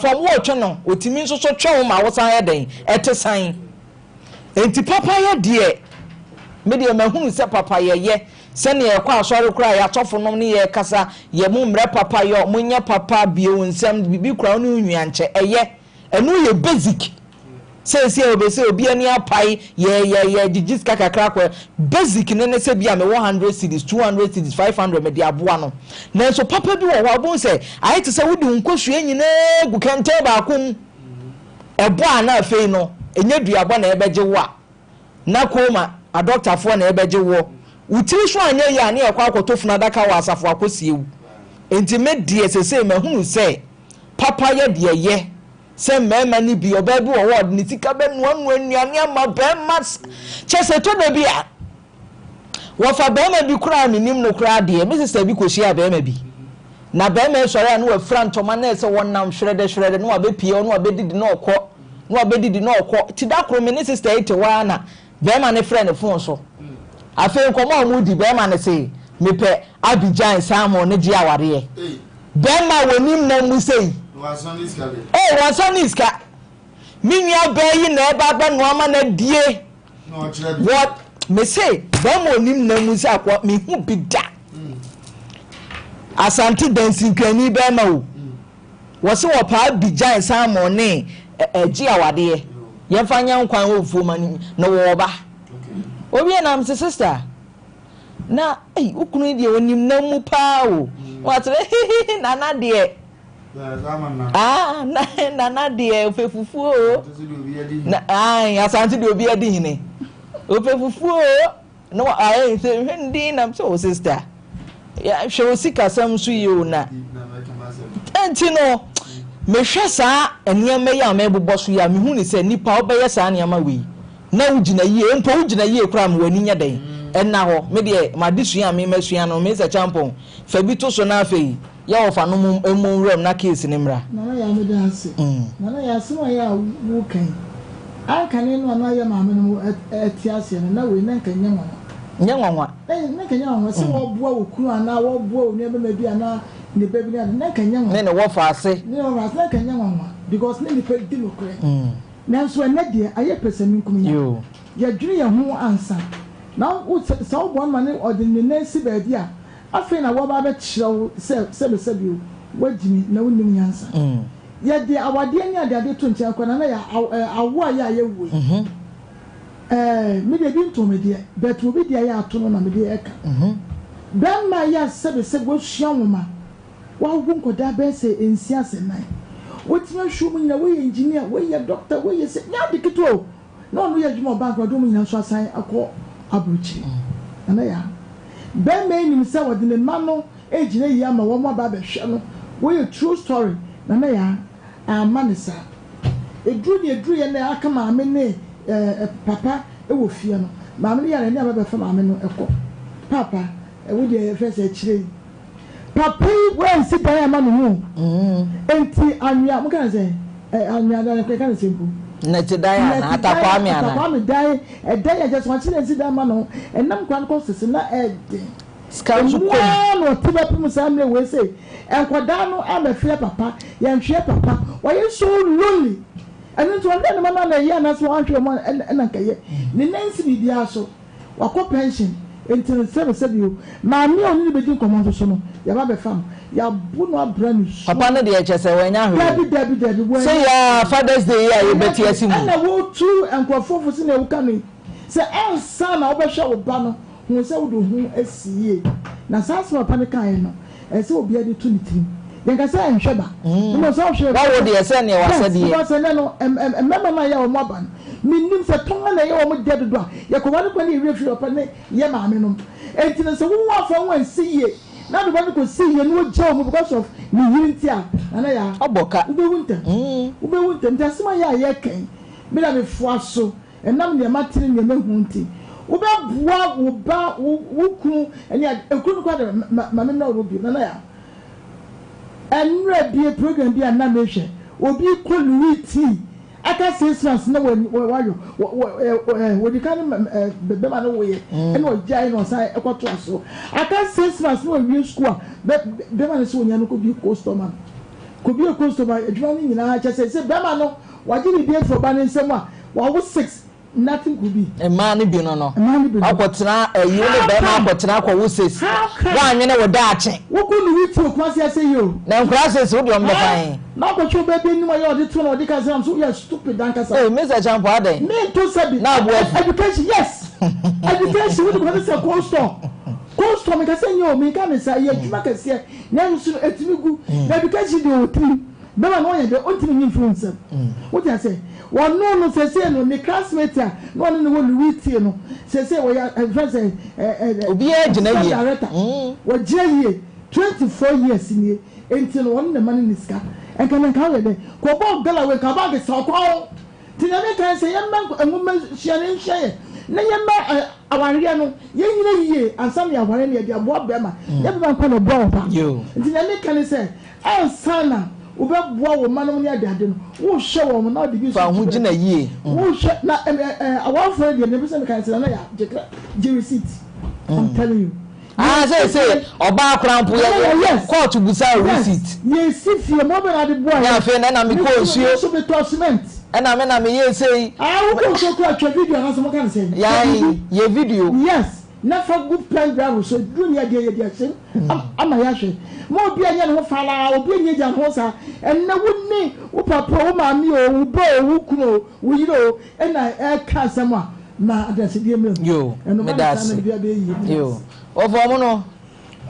fam, woretwe no, ɔtumi nso so twe wo ma wosan yɛ dɛn? Ɛte san. Enti papayɛ deɛ, me deɛ mahunu sɛ papayɛ yɛ. Sɛdeɛ yɛkɔ asɔre koraa a, yɛn asɔfonom ne yɛn kasa, yɛ mo mmrɛ papayɔ, monyɛ papa, bue wo nsam, biribi koraa wo ne wo nua nkyɛ, ɛyɛ. Ɛno yɛ basic. Seesei a wɔbɛsɛ obi ani apae, yɛ yɛ yɛ gyegye sika kakra kɔ. Basic no ne sɛ bi a mewɔ hundred cedis, 200 cedis, 500 mede aboa no. Nanso papa bi wɔ hɔ a wobɛhu sɛ ayɛ te sɛ wode wo nkosua nyinaa gu kɛntɛn baako mu. Ɛbɔ a na afei no ɛnyɛ duabɔ na ɛbɛgye wo a, na kooma adɔktafoɔ na ɛbɛgye woɔ. Wo tiri so anyɛ yie a ne yɛkɔ akɔtɔ funu adaka wɔ asafo akɔsie wo. Enti me deɛ sesei mahunu sɛ papayɛ deɛ ɛyɛ sɛ mmarima no bi, ɔbaa bi wɔ hɔ a ɔde ne sika bɛnoanoa nnuane ama barima, kyɛ sɛ ɛtɔ da bi a wɔfa barima bi koraa a menim no koraa deɛ, me sista bi kɔhyiaa barima bi, na barima yi sɔre a na wafira ntɔma na ɛsɛ wɔnam hwerɛdɛ hwerɛdɛ na wabɛpie hɔ na wabɛdidi na ɔkɔ, na wabɛdidi na ɔkɔ, ti da koro me ne sista yi te hɔ ara na Bɛɛma no frɛ no fon so. Afei nkɔmɔ a ɔmo di, bɛɛma no se, mepɛ Abidjan salmon no gye awareɛ. Bɛɛma a wɔnim nam mu sei. Oh, wɔnsa ne sika. Me nua baa yi na ɛba abɛnoa ama no adie. Wɔ, me se, bɛɛma onim nam mu sɛ akoa, mehu bi da. Asante dansinkani bɛɛma o. Wɔse wɔpɛ Abidjan salmon ne ɛgye awadeɛ yɛmfa nyɛ nkwan wɔ fuo ma no na wɔwɔ ba. Owie na mese sister na ei wo kunu yi deɛ onim nam mu paa o. Wɔakyerɛ hehehe nana deɛ ah na nana deɛ ɔpɛ fufuo o. Na ae Asante deɛ obi adi hene ɔpɛ fufuo o. Na ayɛ sɛ hwɛ ne din nam sɛ o sister hwɛ wo sikasɛm so yie o na nti no mehwɛ saa nneɛma yi a mebobɔ so yi a mehu ne sɛ nipa wobɛyɛ saa nneɛma wei na wogyina yie mpo wogyina yie koraa ma w'ani nyɛ dɛn ɛnna hɔ. Me deɛ m'adesua a memasua no mesɛ kyampɔn fa bi to so na afei yɛ wɔfa no mmɔ nwuram na case no mmra. Nana Yaa meda ase. Nana Yaa asɛm a yɛ a wo ka yi ankane no a na yɛ maame nom te aseɛ no na wei na nka nyɛ nwanwa. Nyɛ nwanwa. Na nka nyɛ nwanwa sɛ wɔboa wo kunu anaa wɔboa wo nua bɛma bi anaa ne ba bi ne ade na nka nyɛ nwanwa. Ne ne wɔfa ase. Ne ne wɔfa ase na nka nyɛ nwanwa because ne nipa di nokorɛ. Nanso ɛnɛ deɛ ayɛ pɛsɛmenkominya. Yɛdwene yɛn ho ansa na wo sɛ woboa no ma ne ɔde ne nan si baabi a Afei na wɔaba abɛkyerɛ wo sɛ sɛbesɛbe o, woagyimi na wonnim nyansa. Yɛde awadeɛ ne adeade to nkyɛn koraa na na yɛ awo a yɛ a yɛwuo yi. Ɛɛ, me deɛ ebi ntoo me deɛ, but obi deɛ yɛ ato no na me deɛ ɛka. Bɛrima a yɛ a sɛbesɛbe wasua nwoma, wawo nkwadaa bɛyɛ sɛ nsia sɛ nnan, watumi ahwɛ wɔn nyinaa, wei yɛ engineer, wei yɛ doctor, wei yɛ sei, nyɛ ade ketewa o. Na ɔno yɛ adwuma wɔ bank na ɔde wɔn nyinaa nso asan akɔ aburokyire. Nana Yaa, bɛrima yi nim sɛ ɔde ne mma no regyina yie ama wɔn aba abɛhwɛ no. Wei yɛ true story. Nana Yaa, amma no saa. Ɛduru deɛ ɛduruiɛ na aka maame ne eh, papa wɔ fie no, maame no yare ne aba bɛfa maame no kɔ. Paapa, wo deɛ yɛfrɛ sɛ akyire yi. Papa yi wansi dan amma ne ho o. Enti anwea, moka no sɛn? Ɛ, anwea dan, yɛka no sɛn mpo? Nnɛte dan anaa? Nnɛte dan, Atakwame anaa? Atakwame dan, ɛdan a kyerɛ sɛ wansi ansi dan amma ne ho. Ɛnam nkwadaa no kɔ sese na ɛɛden. Sika nso Emu kɔ mu. ara na ɔte bɛpem saa mmerɛ wei sei. Nkwadaa no ammɛfrɛ papa, yɛnhwɛ papa. Wayɛ so lonely. Ɛno nti ɔhwɛ ne mma no a na ɛyɛ anaasɛ wanhwɛ wɔn a ɛna nka ɛyɛ. Ne nan nsi biribiara so. Wakɔ pension nti no sɛbi sɛbi o, maame a ɔne no bedi nkɔmmɔ nso so no, yɛaba abɛfa no, yɛabo no abra ne su. Papa no deɛ kyɛsɛ wannya hwee. Dabi dabi dabi, wannya Sei aa hwee. Father's Day yi a Wannya yɛbɛte hwee. ase mu yi. Ɛna wotu nkurɔfoɔ fo sɛnea woka no yi, sɛ ansa na wobɛhwɛ wo ba no, hu sɛ wode wo ho asi yie. Na saa asɛm a papa no kaeɛ no, ɛsɛ sɛ obiara de to ne tirim. Yɛnka sɛ nhwɛ ba, na mmom sɛ wohwɛ ba. Wawo deɛ sɛ neɛ Yes, wasɛdeɛ. because ɛnnɛ no, mmarima no a ɛyɛ a wɔn aba no, mennim sɛ tɔn na ɛyɛ wɔn dɛ dodo a, yɛkɔware kɔ ne yɛn werɛ firi papa ne yɛn maame nom. Enti no sɛ wo amfa wo ho ansi yie na wode ba no kɔsi yie na ɔgya wo mu because of ne yere nti a, Nana Yaa, Ɔbɔ ka. wobɛwu ntɛm. Wobɛwu ntɛm. Nti asɛm a ɛyɛ a yɛka yi, me deɛ mefoa so. Ɛnam nea mate ne nea mahu nti, wobɛboa wo ba, wo wo kunu ne ade. Ekunu no koraa de, ma ma memmrɛ wo no bio. Nana Yaa, ɛnnora bie program bi a na mehwɛ, obi kɔ Louis T. Aka 6 months na wa wa wayɔ wɔ wɔ ɛ ɛ wɔdi kan ne ɛ bɛma no woyɛ ɛna ɔgyae na ɔsan ɛkɔtoa so. Aka 6 months na wawie sukuu a bɛ bɛma no sɛ onya no kɔ bi kɔ store ma no. Kɔbue cold store ma adwuma no nyinaa kyɛ sɛ sɛ bɛrima no wagye biribi afiri ɔbaa no nsam a, wawo six, nothing could be. Mmaa no bi no no. Mmaa no bi no. Wakɔtena ayi wo ne bɛrima akɔtena akɔwo six. How come? Woanwene wo daakye. Wokɔ ne wo ti Kumasi ase yi o. Na nkwadaa six wo deɛ ɔmo bɛfa he? Na akɔtwe ɔbaa bi anim a yɛ ɔde to na ɔde ka sɛ am so woyɛ stupid ankasa. Hey Mister Champo adɛn? Me nto sɛ bi. Na aboa afu. Education yes education wode kɔte sɛ cold store cold store menka sɛ nyɛ o menka ne saa ɛyɛ adwuma kɛseɛ nanso no ɛtumi gu na education deɛ ɔwɔ tirim bɛma no ɔyɛ dɛ ɔntumi nyi mfiri wo nsam wote aseɛ wɔno no sɛsɛ no ne classmate a na ɔne ne wɔ Louis tie no sɛsɛ wɔyɛ ɛfɛ sɛ ɛɛ Obiara gyina yie. director wɔgyina yie 24 years nie Enti no ɔno na ɛma no ne sika. Nka na nka woyɛ dɛn? Kɔbɔɔ gala wei nka bag sa ɔkwan ho. Nti Nyame kae sɛ yɛmma nwoma sua no nsua yɛn na yɛmma awareɛ no yɛnyina yie ansa na yɛaware no yɛde aboa bɛrima. Nyɛ bɛrima nko na ɛboa ɔbaa. Nti nea meka ne sɛ ansa na wobɛboa wo mma nom ne adeade no wohwɛ wɔn na wode bi nso Fa ho gyina yie. Wohwɛ na awarefoɔ no deɛ nea mepɛ sɛ meka ne sɛ Nana Yaa gye receipt. I'm telling you. Ah seesei ɔbaa koraa mpo yɛ Yes. kɔɔto busa wo Yes. receipt. Yɛsi fie mo bɛ na de boa Ne yɛ. afei na ɛna me kɔɔ nsuo. Me nso me tɔ cement. Ɛna me na me yɛɛ sei. Ah wo kɔ nsuo koraa twa video anaasɛ mo ka ne sɛn. Twa Yai biribi. yɛ video. Yes na fa gu pen drive so duru ne adeɛ yɛde ahyɛ mu ama yɛahwɛ. Ma obi anyɛ ne ho falaa obi anyagya ne ho saa. Ɛnɛ wo ne wo papa o wo maame o wo ba o wo kunu o wo yere o ɛna ɛka asɛm a Ma adansedie mmra mu. Yoo, Ɛno ba meda no saa ase. na biribiara bɛyɛ yie. Meda Yoo. ase. Wɔfa ɔmo no.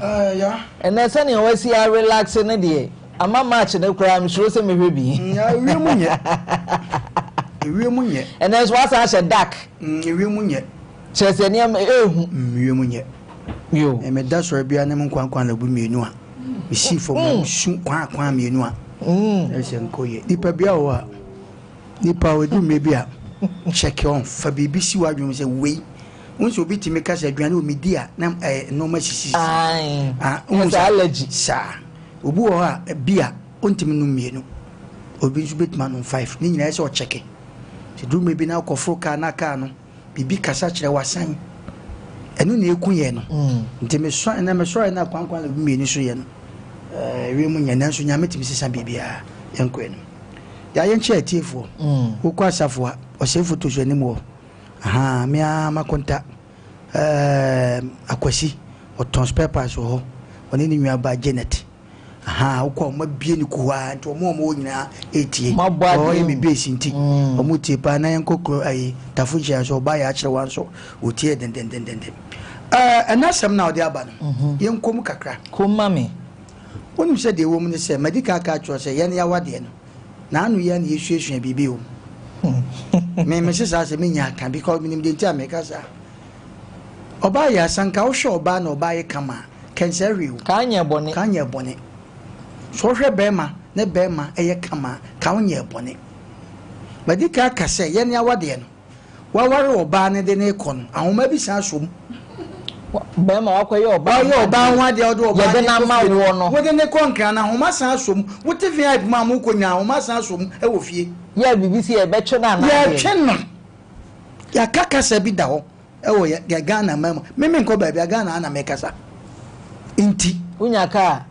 Ɛɛ ya. Ɛnɛ sɛnea wasi a relax no deɛ, ama match no koraa mesuro sɛ mɛhwɛ bi. Mm, ewiem nyɛ. Ewiem nyɛ. Ɛnɛ nso wasan ahyɛ dark. Mm, ewiem nyɛ. Kyerɛ sɛ nneɛma ehu. Mm, ewiem nyɛ. Yoo. Meda sɔre biara ne me nkwankwan na obi mmienu a. Mesi fam na mesu kwan kwan mmienu a. Ɛsɛ nkɔ yie. Nipa biara wɔ hɔ a. Nipa ɛduru mmerɛ bi a, check on, fa biribi si w'adwene mu sɛ wei, wohu sɛ obi tumi ka sɛ aduane wɔ medi a na ɛɛ nneɛma sisisisi. Ae, Ah, wohu ɛsɛ sɛ allergy. Saa. Obi wɔ hɔ a, bi a, ɔntumi nnom mmienu. Obi nso bɛtumi anom five. Ne nyinaa ɛsɛ sɛ ɔkyɛke. Sɛ ɛduru mmerɛ bi na wokɔforo kaa na kaa no, biribi kasa kyerɛ wo asan. Ɛno na ɛku yɛn no. Nti mesɔ, ɛnɛ mesɔre na kwankwan na obi mmienu so yɛ no, ɛɛ wiem nyɛ nanso Nyame tumi sesa biribiara. Yɛnkɔ anim. Ya yɛnkyɛ atiefoɔ. Wokɔ asafo a, ɔsɛe fotos anim hɔ. Ahaa, me ara m'akonta ɛɛm Akwasi, ɔtɔn spare parts wɔ hɔ. Ɔne ne nuabaa Janet. Ahaa, wokɔ a wɔabue no kuhaa nti wɔn a wɔwɔ nyinaa retie. Moabɔ adeɛ Ɔyɛ me mu. base nti, wɔtie paa. Na yɛnkɔ kuro ayi, Tafo nhyia nso, ɔbaa yɛ akyerɛ wa nso, ɔtie dendendenden. Ɛɛ, ɛnɛ asɛm no a wode aba no, yɛnkɔ mu kakra. Kɔ mu ma me. Wonim sɛ deɛ ɛwɔ mu ne sɛ, madi kan aka akyerɛ wo sɛ yɛn yawa deɛ no, n'ano yi ara na yɛsuasua biribi wɔ mu. Me, mese saa sɛ menya aka because menim deɛ nti a meka saa. Ɔbaa yɛ asa, nka wohwɛ ɔbaa na ɔbaa yɛ kama a, kɛnsɛ hwee o. Ka nyɛ bɔne. Ka nyɛ bɔne. So wohwɛ bɛrima ne bɛrima yɛ kama a, ka wonyɛ bɔne. Madi kan aka sɛ yɛn yawa deɛ no, Waware ɔbaa no de no rekɔ no, ahoma bi san sɔ mu. Bɛrima wakɔyɛ ɔbaa ho adeɛ. Ɔbaa ho adeɛ ɔde ɔbaa yɛde no ama woɔ no. Wode no kɔ Nkran no, ahoma san sɔ mu. Wote VIP mu a mokɔ nyinaa, ahoma san sɔ mu wɔ fie. Yɛ biribi sɛ yɛbɛtwe no anaa deɛ. Yɛtwe no. Yɛaka kasa bi da hɔ wɔ yɛ Ghana man mu. Me menkɔ baabi a, Ghana ha na mekasa. Nti. Wonya kaa.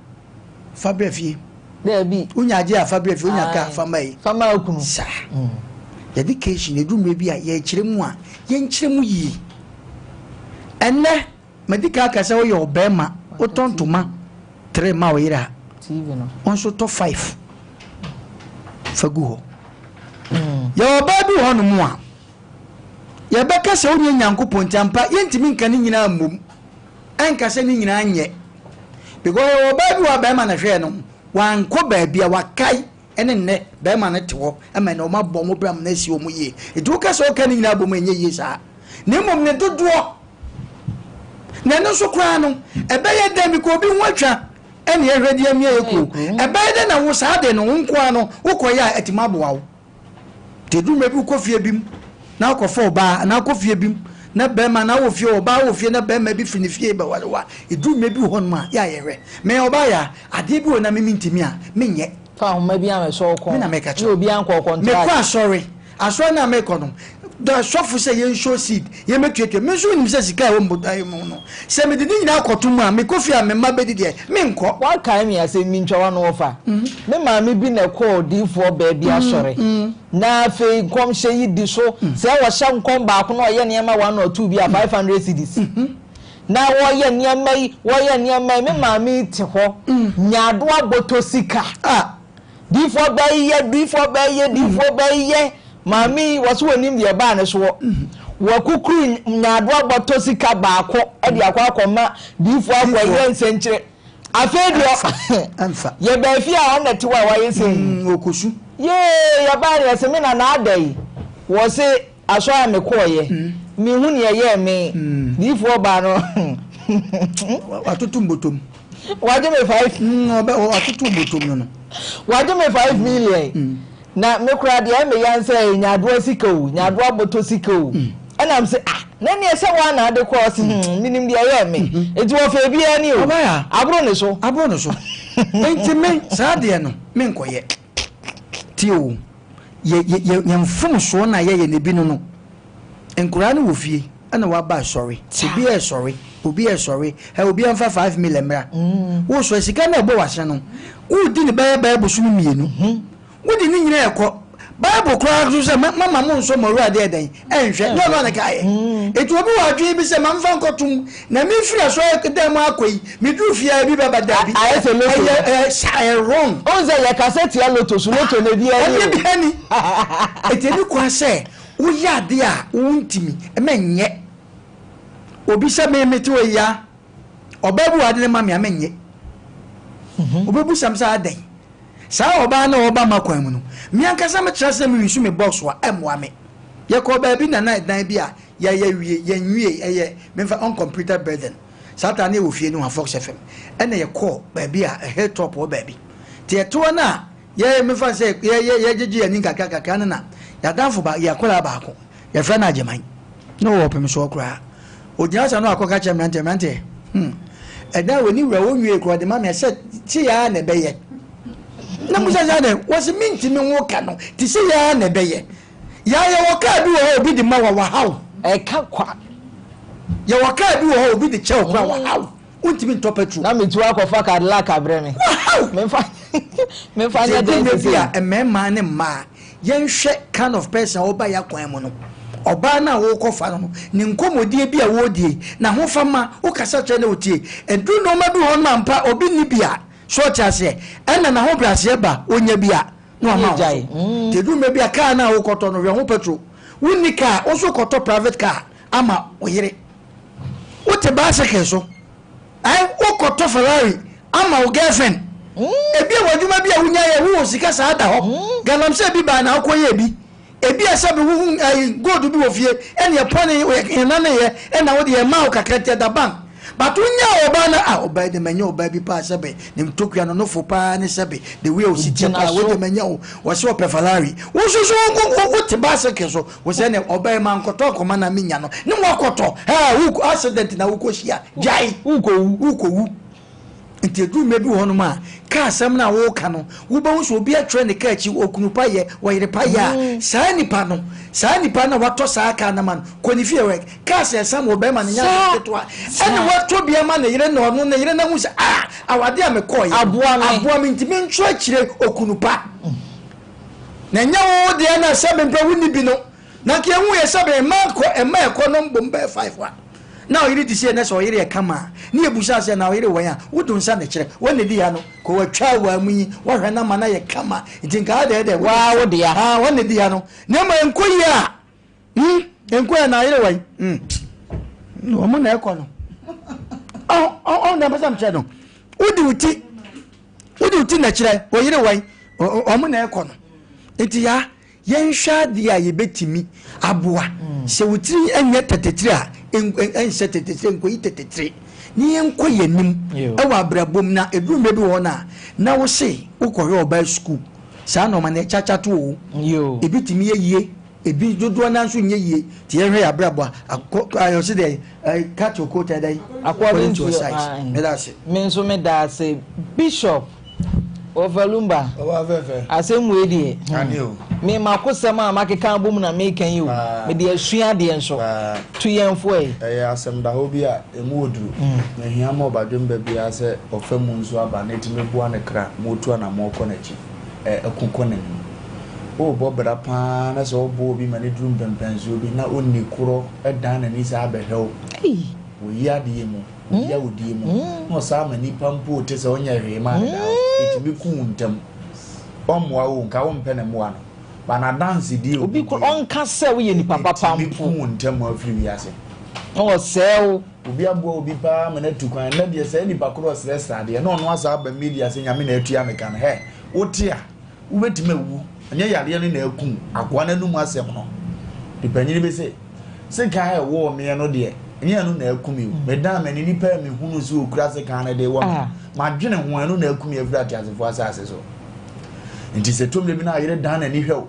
Fa bra fie. Daabi. Wonya adeɛ a fa bra fie, wonya kaa fa ma yi. Fa ma okunu. Saa. Yɛde cation ɛduru mmerɛ bi a yɛrekyerɛ mu a, yɛnkyerɛ mu yie. Ɛnnɛ, madi kan aka sɛ woyɛ ɔbarima, wotɔ ntoma tre ma wo yere a, wo nso tɔ five fa gu hɔ. Yɛwɔ ɔbaa bi wɔ hɔnom a, yɛbɛka sɛ wonyɛ Nyankopɔn nti ampa yɛntumi nka ne nyinaa mmom. Ɛnka sɛ ne nyinaa nyɛ because yɛwɔ ɔbaa bi wɔ a bɛrima na hwɛɛ no wankɔ baabi a wakae ɛne nnɛ bɛrima no te hɔ ɛma ɛnɛ wɔn abɔ wɔn bra mu na asi wɔn yie nti woka sɛ woka ne nyinaa bɔ mu ɛnyɛ yie saa na mmom ne dodoɔ na ɛno nso koraa no ɛbɛyɛ dɛn bi kɔ obi ho atwa ɛne ɛhwɛ deɛ mmea yɛ kuro ɛbɛyɛ dɛn na wo saa de no wo nkoa no wokɔyɛ a ɛtumi aboa wo. Nti ɛduru mmerɛ bi wokɔ fie bi mu na wokɔfa ɔbaa anaa wokɔ fie bi mu na bɛrima anaa wɔ fie ɔbaa wɔ fie na bɛrima bi firi ne fie bɛware wo a, ɛduru mmerɛ bi wɔ hɔnom a, yɛ a yɛhwɛ. Me ɔbaa yɛ a, adeɛ bi wɔ na me mentumi a, menyɛ. Fa ahoma bi amɛsɔ wo kɔn. Me na meka kyerɛ wo. Ne obiara nkɔ Mekɔ asɔre. Asɔre no a mekɔ no, Da sɔfo sɛ yɛn sow seed, yɛn bɛtuatua. Me nso wonim sɛ sika a ɛwɔ me bɔtɔ mu no, sɛ mede ne nyinaa kɔto mu a, mekɔ fie a me mma bɛdi deɛ, menkɔ. Woakae me asɛm bi ntwa w'ano ɔfa. Me maame bi na ɛkɔɔ odiyifoɔ baa bi asɔre, na afei nkɔmhyɛ yi di so, sɛ ɔhyɛ nkɔm baako na ɔyɛ nneɛma one or two bi a, 500 cedis. Na wɔyɛ nneɛma yi, wɔyɛ nneɛma yi, me maame yi te hɔ, nyaadoa bɔtɔ sika. Diifoɔ baa yi yɛ, diifoɔ baa yi yɛ, diifoɔ baa yi yɛ. Maame yi, wɔse wɔnim deɛ ɛbaa ne soɔ. Wakukuru nyaadoa bɔtɔ sika baako de akɔ akɔma diifoɔ akɔyɛ nsɛnkyerɛ. Afei deɛ, yɛbaa fie a ɔna te hɔ a wayɛ sɛ yi. Ɔkɔsu. Yee, yɛbaa no yɛse me nana ada yi. Wɔse asɔre a mekɔɔyɛ, mehu deɛ ɛyɛɛ me. Diifoɔ baa no. Watoto mbotom. Wagye me five. Ɔbɛ watoto mbotom no no. Wagye me 5 million. Na me koraa deɛ ɛmɛ yan sɛ nyaadoa sika o, nyaadoa bɔtɔ sika o. Ɛna m sɛ ah, na neɛ sɛ waa na ade kɔ ɔsi minim deɛ ɛyɛ me. Eti wɔfɛ ebiara ni o. Ɔbaa Aboro ne so. Aboro ne so. Nti me saa deɛ no me nkɔyɛ. Tie o, yɛ yɛ yɛ yɛn mfomsoɔ na yɛyɛ ne bi no no. Nkoraa no wɔ fie ɛna waba asɔre. Obi ɛsɔre, obi ɛsɔre. Ɛ obi ɛnfa 5 million mmra. Wosɔ sika na ɛbɔ w'ase no. Wodi ne bɛyɛ bɛyɛ bosom 2. Wodi ne nyinaa ɛkɔ. Bible koraa so sɛ mama mo nsɔ mo awurade ɛdɛn ɛnhwɛ. Nyɛ ɔno a ne kaayɛ. Eti obi wɔ adwene bi sɛ mamfa nkɔtom na mefiri asɔre dan mu akɔ yi, meduru fie a ebi bɛba daabi. Ayɛ sɛ lotto. Ɛyɛ ɛyɛ sa ɛyɛ wrong. Ohun sɛ yɛkasa tia lotto so, lotto na ebi ani o. Ɛbi ani. Eti ɛni kwan sɛ woyɛ adeɛ a wontumi ɛmɛ nyɛ. Obi sɛ me mete hɔ yi ya, ɔbaa bi wɔ ade ne ma me a menyɛ. Obebusa me sɛ adɛn? Saa ɔbaa no a ɔba ma kwan mu no, me ankasa metra sɛ meresu me box a ɛmmoa me. Yɛkɔɔ baabi na na ɛdan bi a yɛayɛ wie, yɛnwie, ɛyɛ memfa uncompleted building. Saa taa na yɛwɔ fie no ha Fox FM. Ɛna yɛkɔɔ baabi a hilltop hɔ baabi. Nti yɛte hɔ no a yɛ memfa sɛ yɛ yɛgyegye yɛn ani nkakra kakra no na yɛadamfo ba yɛ akwadaa baako yɛfrɛ no Agyeman na ɔwɔ ɔpem soɔ koraa. Ogyina sa no akɔka kyerɛ mmeranteɛ mmeranteɛ ɛdan wɔ ne wura wɔnwie koraa ɔde ma me sɛ te yɛ ara na ɛbɛyɛ. Na musa sɛ dɛ wɔsi mintimi ho ka no te sɛ yɛ ara na ɛbɛyɛ. Yɛ yɛwɔ kaa bi wɔ hɔ obi de ma wa wahaw. Ɛka kwa. Yɛwɔ kaa bi wɔ hɔ obi de kyɛw kora wahaw. Wontumi ntɔ petrol. Na metu akɔfa Cadillac abrɛ me. Wahaw. Memfa nyɛ dɛn sese. Bi a mmarima ne mmaa yɛnhwɛ kind of person a ɔba yɛ akwan mu no. Ɔbaa no a wɔrekɔfa no no, ne nkɔmmɔdie bi a wɔredie, n'ahofama, wokasa kyerɛ na ɔtie. Ɛduru nneɛma bi wɔ hɔ no ampa obi nni bi a, so ɔte aseɛ, ɛna n'ahobrɛaseɛ ba, ɔnya bi a, na wama wo so. Nti ɛduru mmerɛ bi a kaa no a wokɔtɔ no, hwɛ ho petrol. Wonni kaa, wo nso kɔtɔ private car ama wo yere. Wote bicycle so, wokɔtɔ Ferrari ama wo girlfriend. Ebi a w'adwuma bi a wonya yɛ, wowɔ sika saa da hɔ. Galamsey bi baa na wokɔyɛɛ bi. Ebi a sɛbi wohu ayi gold bi wɔ fie ɛna ɛpɔne yɛnaneyɛ ɛna wode ɛma wo kakra nti ɛda bank. But wonyaa ɔbaa no a ɔbaa de manya ɔbaa bi paa sɛbi ne ntokua no nofo paa ne sɛbi the way osi teɛ paa wode manya o wɔsɛ ɔpɛ Ferrari. Wo nso so wote bicycle so wo sɛ ne ɔbaa yi ma nkɔtɔ akɔma na menya no ne wakɔtɔ ha wo accident na wokɔ hyia gyae wokɔwu wokɔwu. Nti ɛduru mmerɛ bi wɔ hɔnom a kaa asɛm no a woka no wobɛhu sɛ obi atwerɛ ne kaa akyi okunu pa yɛ ɔyere pa yɛ a saa nipa no saa nipa no a watɔ saa kaa no ma no kɔ ne fie wɛ kaa sɛ ɛsam wɔ bɛrima no nyɛ ade ketewa ɛna watɔ bi ama ne yere na ɔno ne yere no ahu sɛ ah awade a mekɔɔ yɛ aboa me aboa me nti mentwerɛ akyire okunu pa na ɛnyɛ wo deɛ na sɛ mempɛ wonni bi no na nka ehu yɛ sɛ mma kɔ mma ɛkɔ no mbom bɛyɛ 5 a na ɔyere te sɛ na sɛ ɔyere yɛ kama a ne yɛbusa sɛ na ɔyere wɔn a wodo nsa na kyerɛ wɔn na di ha no kɔ watwa wɔn mu yi wɔhwɛ na ma na yɛ kama nti nka adɛ dɛ waa wo dea ah wɔn na di ha no na mmom nkɔ yie a nkɔ yɛ na ɔyere wɔn wɔn na ɛkɔ no ɔn ɔn na mpɛ sɛ mekyerɛ no wodi wo ti wodi wo ti na kyerɛ ɔyere wɔn wɔn na ɛkɔ no nti ya yɛnhwɛ adeɛ a yɛbɛtumi aboa sɛ wo tiri nyɛ tɛtɛtiri a ɛnhyɛ tɛtɛtiri nkɔyi tɛtɛtiri ne yɛnkɔ yɛnim ɛwɔ abrabɔ mu na ɛduru mmerɛ bi wɔ hɔ no a na wo se wokɔhwɛ ɔbaa sukuu saa nɔɔma no ɛkyakya to o ebi tumi yɛ yie ebi dodoɔ no nso nyɛ yie nti yɛhwɛ yɛ abrabɔ a akɔ ayɔsi dɛ cut your coat ɛdɛ according to your size meda ase. Me nso meda ase Bishop Wɔfa Lumba asɛm wei deɛ. Ane o. Me makosɛm a makeka abom na meka yi o, mede asua adeɛ nso. Tu yɛn fo ɛ. Ɛyɛ asɛmdahɔ bi a ɛmu wɔ duru, na ɛhia ma ɔbadwemba biara sɛ ɔfa mu nso aba na ɛtumi boa ne kra ma ɔtu anammɔn kɔ n'akyi, ɛ, ɛko kɔ n'anim. Worebɔ bra pa ara na sɛ woboa obi ma no duru mpɛnpɛnsoɔ bi na ɔnni korɔ dan n'ani saa bɛhwɛ wo wɔ yi adeɛ mu, wɔ yawdie mu, na ɔsan ma nnipa mpo te sɛ ɔnyɛ hwee maa no da hɔ, ɛtumi ku wo ntɛm. Ɔmmoa wo o, nka wompɛ ne mmoa no, but n'adansedie a Obi ɔbɛdie kora no, ɔnka sɛ woyɛ nipa papa ɛtumi mpo. ku wo ntɛm afiri wiase. Na ɔsɛe wo. Obi aboa obi paa ma no atu kwan, nnɛ deɛ saa nipa korɔ ɔsrɛsrɛ adeɛ na ɔno asan aba media sɛ Nyame na atua me ka no, hɛ, wote a, wobɛtumi awu, ɛnyɛ yareɛ no na aku wo, akoa no anum asɛm no, de panyini bi se, sekan a ɛwɔɔ meɛ no deɛ, ɛnyɛ ɛno na aku me o, medan m'ani nipa a mehunu sɛ ɔkura sekan no de wɔ me, madwene ho, ɛno na aku me afiri ateasefoɔ asase so. Nti sɛ tɔmmerɛ bi na ayere dan n'ani hwɛ wo,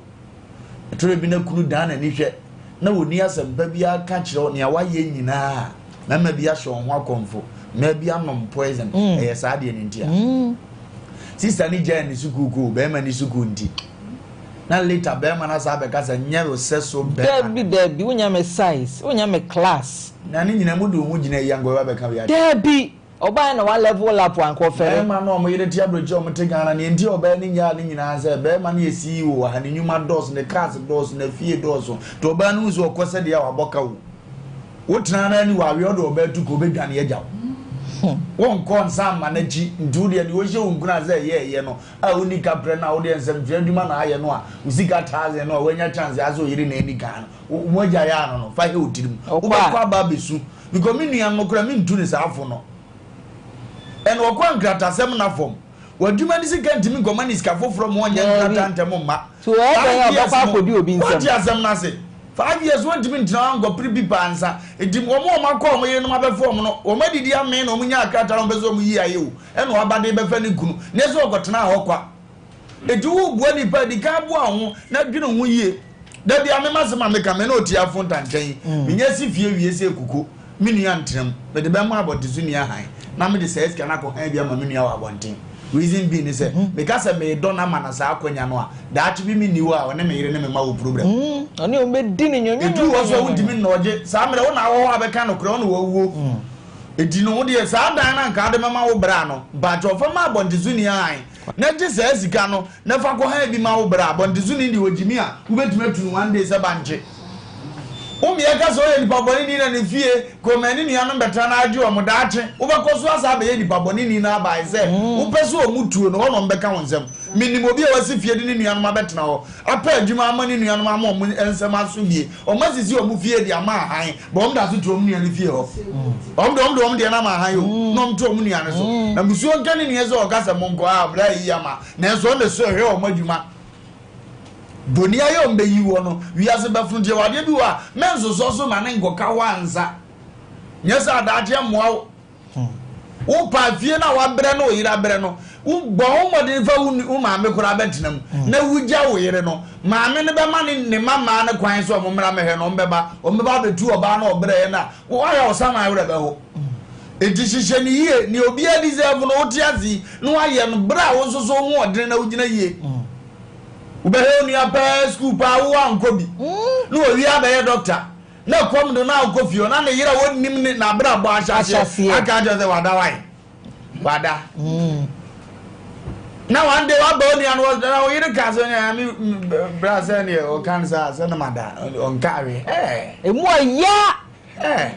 tɔmmerɛ bi na kunu dan n'ani hwɛ, na wɔnni asɛmpa biara ka kyerɛ wo, nea wayɛ nyinaa, mmarima bi ahyɛ wɔn ho akɔmfo, mmaa bi anom poison, ɛyɛ saa adeɛ no nti a. Sista no gyae ne sukuu koo bɛrima ne sukuu nti. Na later bɛrima no asan abɛka sɛ nyɛ wo sɛ so bɛrima. Dabi dabi, wonya me size, wonya me class. Na ne nyinaa mu de wo ho gyina yi anka ɔbɛba abɛka wei akyerɛ. Dabi, ɔbaeɛ na wa level up anka ɔfɛre. Bɛrima no a wɔn yere te abrɛkyire a wɔn te Ghana nea nti a ɔbaa no nyaa ne nyinaa sɛ bɛrima no yɛ CEO wɔ ha ne nnwuma dɔɔso ne cars dɔɔso n'afie dɔɔso nti ɔbaa no hu sɛ ɔkɔ sɛdeɛ a wabɔ ka o. Wotena no ani wɔ aweɛ ɔde ɔbaa tu ka ɔbɛdwane agya wo. Wonkɔ nsa mma n'akyi nti wodeɛ deɛ ɔhyɛ wo nkuran sɛ ɛyɛ ɛyɛ no a wonni kaprɛ no a wodeɛ nsɛmtwerɛ adwuma na ayɛ no a wo sika thousand no a woanya chance asɛ ɔyere na ani kan no wo mogya yɛ ano no fa hɛ wo tirim wobɛkɔ aba abɛsu because me nua no koraa mentu ne saa fo no ɛna ɔkɔ nkratasɛm na fam W'adwuma ne sika ntumi nkɔma ne sika foforɔ ma ɔnyɛ nkrataa ntɛm mma. 5 years no, woante asɛm no ase? 5 years wontumi ntena hɔ ankɔpere pipa ansa. Nti wɔn a wɔakɔ wɔn yerenom abɛfa wɔn no, wɔn adidi amee na wɔn nyaa krataa na wɔpɛ sɛ wɔn yi ayɛ o, ɛna waba de bɛfa ne kunu. Nyɛ sɛ ɔkɔtenaa hɔ kwa. Nti worebua nipa a, di kan boa wo ho na dwene wo ho yie. Da biara me m'asɛm a meka, me ne ɔtiafo ntankyɛn yi, menya si fie wie sɛ kuko. Me nua ntena mu, mede bɛma abɔnten so nua hann, na mede saa sika no akɔ hann bi ama me nua wɔ abɔnten. Reason being ne sɛ, meka sɛ meredɔ no ama no saa akwanya no a, daakye bi menni hɔ a, ɔne me yere ne me mma wɔ problem. Ɔne wɔn bɛdi no nwonwonwonwonwo. Ɛduru hɔ nso a, wontumi nnɔɔgye. Saa mmerɛ, wo na wɔ hɔ a bɛka nokorɛ, wo na wawuo. Enti no, wo deɛ, saa dan no a anka wode bɛma wo bra no, mpakyɛw, fa ma abɔnten so nua hann, na gye saa sika no, Na fa kɔ han bi ma wo bra. Abɔntesoni deɛ ɔgyimi a, wobɛtumi atu no one day sɛ bankye. Wo mmea ka sɛ ɔyɛ nipa bɔne ni na ne fie kɔmɛn ne nuanom bɛtena na agye wɔn daakye. Wobɛkɔ so asan abɛyɛ nipa bɔne ni na abae sɛ wopɛ sɛ wɔn tuo no, hɔ na wɔbɛka wo nsɛm. Menim obi a wasi fie de ne nuanom abɛtena hɔ, apɛ adwuma ama ne nuanom ama wɔn nsɛm aso yie. Wɔasisi wɔn fie de ama ahan, but wɔn da so te wɔn nua no fie hɔ. Wɔn de wɔn de wɔn deɛ no ama ahan o, na wɔn te wɔn nua no so. Na mmusuo nka ne nua sɛ ɔka sɛ monkɔ a, bra yi ama. Nanso ɔno na ɛsɛ ɔhwɛ wɔn adwuma. Boni ayɛ wɔn bɛyi wɔ no, wiase bɛfono nti yɛwɔ adeɛ bi wɔ a, mɛnsosɔ so ma ne nkɔka hɔ ansa. Nyɛ sɛ adaakye mmoa wo. Wo pa fie no a wabrɛ no wo yere abrɛ no, wo bɔ ho mmɔden fa wo maame koraa bɛtena mu na wugya wo yere no. Maame no bɛma ne ne mma mmaa no kwan sɛ wɔn mmra mmɛhwɛ no, wɔn bɛba, wɔn bɛba abɛtu ɔbaa no a ɔbrɛeɛ no a, woayɛ wo saman werɛ bɛho. Enti hyehyɛ no yie, nea obiara deserve no wote ase yi na woayɛ no berɛ a wo nso so wo ho ɔdene na wogyina yie. Wobɛhwɛ wo nua pɛɛ sukuu paa wo ankɔ bi na wawie abɛyɛ dɔkta na kɔm de no akɔ fie hɔ na ne yere a wɔnnim ne n'abrabɔ ahyɛaseɛ aka akyerɛ sɛ wada wae wada. Na one day waba wo nua no hɔ na wo yere ka sɛ me bra sɛ neɛ ɔka no sɛ sɛ na mada ɔnka awe. Emu ɔya. Eh,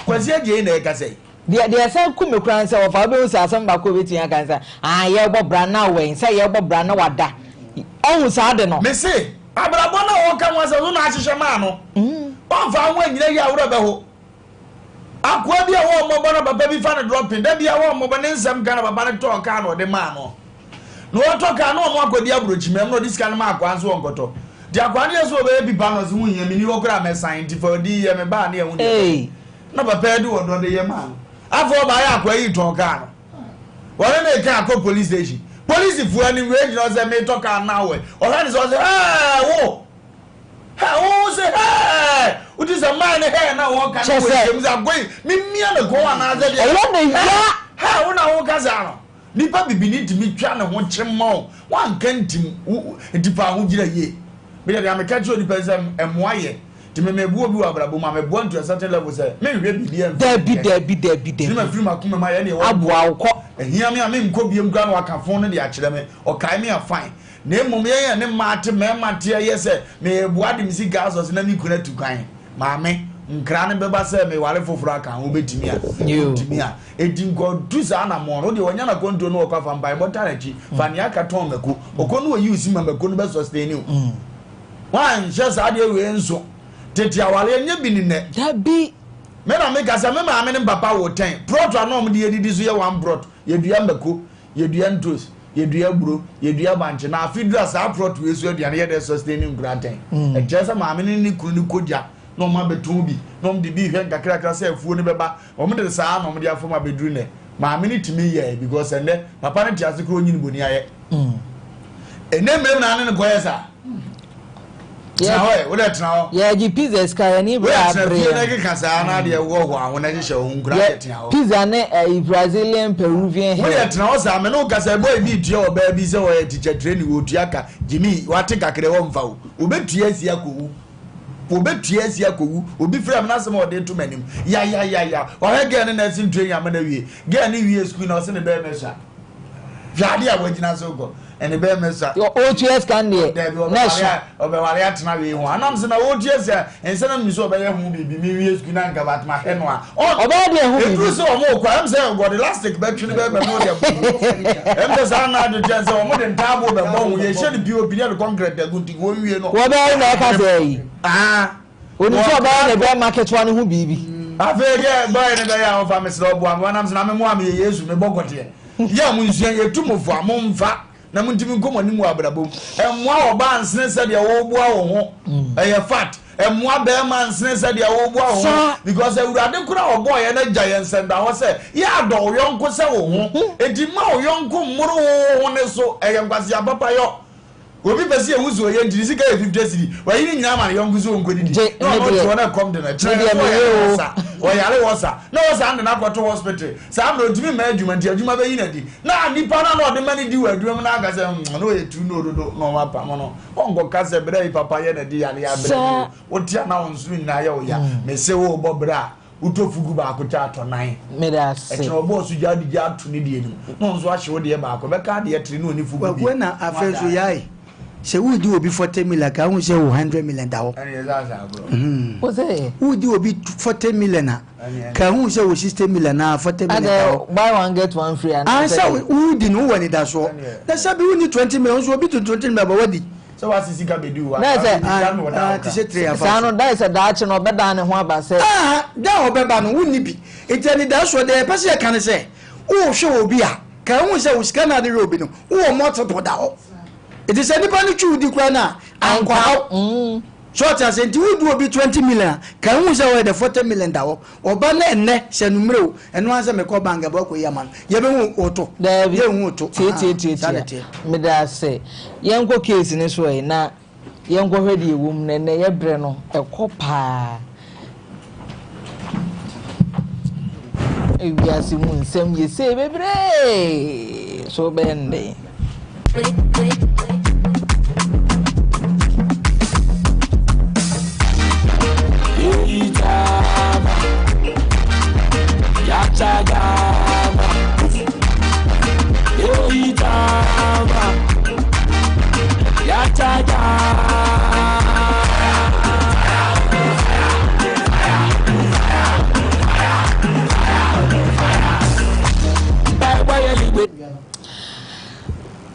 Kwasi Adjei na ɛkasa yi. Deɛ deɛ ɛsan ku me koraa ne sɛ wɔfa wobɛhu sɛ asɛm baako a obɛtumi aka ne sɛ ah yɛrebɔ bra na wɛn sɛ yɛrebɔ bra na wada ɔhu saa ade no. Mese, abrabɔ no a wɔka ho asɛm so na ahyehyɛ maa no. Ɔmfa ho anyina yie a werɛ bɛho. Akoa bi a wɔn mmɔbɔ na papa bi fa no dropping, da bi a wɔn mmɔbɔ ne nsɛm ka na papa no tɔɔ kaa na ɔde maa no. Na ɔtɔ kaa na ɔno akɔdi aburokyimam na ɔde sika no ma akoa nso ɔnkɔtɔ. Nti akoa no yɛ sɛ ɔbɛyɛ pipa na ɔse ho hia menni hɔ koraa mɛsan nti fa ɔde yɛ me baa ne ɛho deɛ bɛyɛ. Na papa yi de ɔdɔ de yɛ maa no. Afei ɔbaeɛ akoa yi tɔn kaa no. Wɔne no reka akɔ police station. Polisifoɔ anim wei gyina hɔ sɛ metɔ kaa no na awɔ. Ɔhwɛ no sɛ ɔse hɛɛ wo! Hɛ wo se hɛɛ! Wote sɛ maa ne hɛɛ na wɔka no wɔ nkyɛm sɛ akoa yi memia ne kɔn anaasɛ deɛ. Ɛyɛ ne ya! Hɛɛ wo na woka saa no. Nipa bibini tumi twa ne ho kyem ma wo, woanka ntim, wo nti fa ho gyina yie. Me deɛ deɛ meka kyerɛ onipa sɛ mmoa yɛ. Nti me meboa obi wɔ abrabɔ mu a, meboa no to a certain level sɛ menhwɛ biribiara mfiri Dabi, nkyɛn. dabi, dabi, Nti na dabi. mafiri m'akoma mu ayɛ neɛ Aboa wo kɔ. Ɛhia me a menkɔ biom koraa na waka fon no de akyerɛ me. Ɔkae me a fine. Na mmom yɛn a ne mmaa te mmarima teɛ yɛ sɛ meboa de me sika asɔ so na me kunu atu kwan. Maame, nkra no bɛba sɛ meware foforɔ aka ho, wobɛtumi a? Wontumi a. Enti nkɔtu saa anammɔn no. Wo deɛ wanya n'akwantuo no ɔkɔ afa mpaebɔ taa n'akyi. Fa nea aka tɔn mako. Ɔkɔ no ɔyi wo si ma mako no bɛ sustain wo. Woanhyɛ saa adeɛ wei nso. Tete awareɛ nyɛ bi ne nnɛ. Dabi. Me na meka sɛ me maame ne me papa woo tɛn. Prɔt a na wɔde yɛdidi so yɛ one prɔt. Yɛdua mako, yɛdua ntos, yɛdua aburo, yɛdua bankye. Na afe duru a saa prɔt wei so aduane yɛ dɛ sustain nkura tɛn. Ɛkyerɛ sɛ maame ne ne kunu no kɔ gya na wɔn abɛtɔn bi na wɔn de bi rehwɛ nkakrakra sɛ afuo no bɛba. Wɔn de saa na wɔn de afam abɛduru nnɛ. Maame no tumi yɛɛ because ɛnnɛ papa no te ase koraa ɔnyini boni ayɛ. Ɛnnɛ mmerɛ mu na ne no kɔyɛ saa. Tena hɔ ɛ, wodɛ tena hɔ. Yɛgye pizza sika yɛne Wodɛ bere tena abere fie na yɛn. keka saa na adeɛ wɔ hɔ a ho na hyehyɛ wo ho nkura Yɛ deɛ tena hɔ. pizza ne ɛyi Brazilian Peruvian Wodɛ hair. tena hɔ saa me ne wo kasa boy bi tua ɔbaa bi sɛ ɔyɛ teacher training wɔtua ka Jimmy wate kakra wɔmfa wo wɔbɛtua asi akɔwu wɔbɛtua asi akɔwu obi frɛ me n'asɛm a ɔde to m'anim yayayaya ɔhwɛ girl ne nursing training ama no awie girl ne wie school na ɔse ne bɛrima sua Hwɛ adeɛ a wagyina so kɔ ɛne bɛrima sua. Ɔtua sika no deɛ Dabi na ɛso. ɔbɛware ɔbɛware atena wei ho anam sɛ na ɔtua sika nsa na mi sɛ ɔbɛyɛ ho biribi mi wie sukuu na nka but ma hwɛ no a. Ɔbɛyɛ deɛ ho biribi. Eduru sɛ wɔn kɔ ɛm sɛ wɔde elastic bɛtwe ne bɛrima mu ɔde abɔ ɛm sɛ saa na adi kyɛn sɛ wɔn de ntaabo bɛbɔ ho yɛhyɛ no pop ne yɛde concrete agu nti wɔn wie no. Wɔbɛyɛ na ɛka sɛ ayi. Ah. Onim sɛ ɔbɛyɛ ne bɛrima ketewa no ho biribi. Afei deɛ bɔyɛ no bɛyɛ a ɔfa mesrɛ ɔboa me wanam sɛ na memoa meyɛ Yesu mebɔ kɔteɛ. Yɛ a monsua, yɛtu mo fo a, momfa, na montumi nkɔ mo anim wɔ abrabɔ mu. Ɛmmoa ɔbaa nsene sɛdeɛ woboa wo ho. Ɛyɛ fact. Ɛmmoa barima nsene sɛdeɛ woboa wo ho. Because Awurade koraa a ɔbɔɔ yɛn no agya yɛn nsɛndahɔ sɛ, yɛ adɔ wo yɔnko sɛ wo ho. Enti mma wo yɔnko mmoro wo ho ne so. Ɛyɛ nkwasea papayɔ. Obi pɛ sɛ yɛhu sɛ ɔyɛ nti ne sika yɛ 50 cedi, wayi ne nyinaa ama ne yɔnko sɛ ɔnkɔdidi Gye, na me ɔno te deɛ, hɔ na ɛkɔm de no, me kyerɛ deɛ sɛ meyɛ ɔyare o. wɔ sa, ɔyare wɔ sa, na wɔsan de no akɔto hospital, saa mmerɛ ɔntumi mma adwuma nti adwuma bɛyi no adi, na nipa no a na ɔde ma no di wɔ adwuma mu no aka sɛ hmm, na ɔyɛ tu no dodo na wɔapam no, ɔnkɔka sɛ berɛ yi papa yɛ na di yareɛ abrɛ me Saa. o, wote a na wo nsono nyinaa yɛ wo ya, mese worebɔ berɛ a Wotɔ fugu baako kyɛ atɔ nan. Meda ase. Ɛkyena ɔbɔɔ so gya de gya ato ne deɛ no mu na ɔno nso ahye wo deɛ baako. Ɛbɛka adeɛ tere na ɔni fugu bi. Kwaku ɛna afei nso yae sɛ wodi obi 40 million ka wohu sɛ wo 100 million da hɔ. Ɛne ɛsɛ asa agorɔ. Wo sɛ. Wodi obi 40 million a ka hu sɛ wo 60 million na 40 million da hɔ. Buy one get one free. Ansa wodi no wowɔ anidasoɔ na sɛ bi wonni 20 million nso obi to 20 million ba wadi. Sɛ w'ase sika bedi wo Na a, sɛ- saa na ɔda Ah, wo te ka. sɛ tire afa saa so. no da sɛ daakye no ɔbɛdan ne ho aba sɛ Aha, da a ɔbɛba no wonni bi. Nti anidasoɔ deɛ yɛpɛ sɛ yɛka ne sɛ, wohwɛ obi a, ka hu sɛ wo sika no a de hwɛ obi no, wowɔ multiple da hɔ. Nti sɛ nipa no twi wo di koraa no a, ankɔhaw. So ɔte ase nti wodi obi 20 million a, ka hu sɛ ɔyɛ dɛ 40 million da hɔ. Ɔba no ɛnnɛ, sɛ anummerɛ o, ɛno ara sɛ mekɔ bank ɛbɔ akɔyi ama no. Yɛbɛhu wo to. Daabi. Yɛnhu wo to. Tie tie tie Aha, saa na tie. ɛteɛ. Meda ase. Yɛnkɔ case no so ɛ na yɛnkɔhwɛ deɛ ɛwɔ mu na ɛnnɛ yɛ berɛ no ɛkɔ paa. Ewiase mu nsɛm yɛ sei bebree. So wobɛyɛ no dɛn?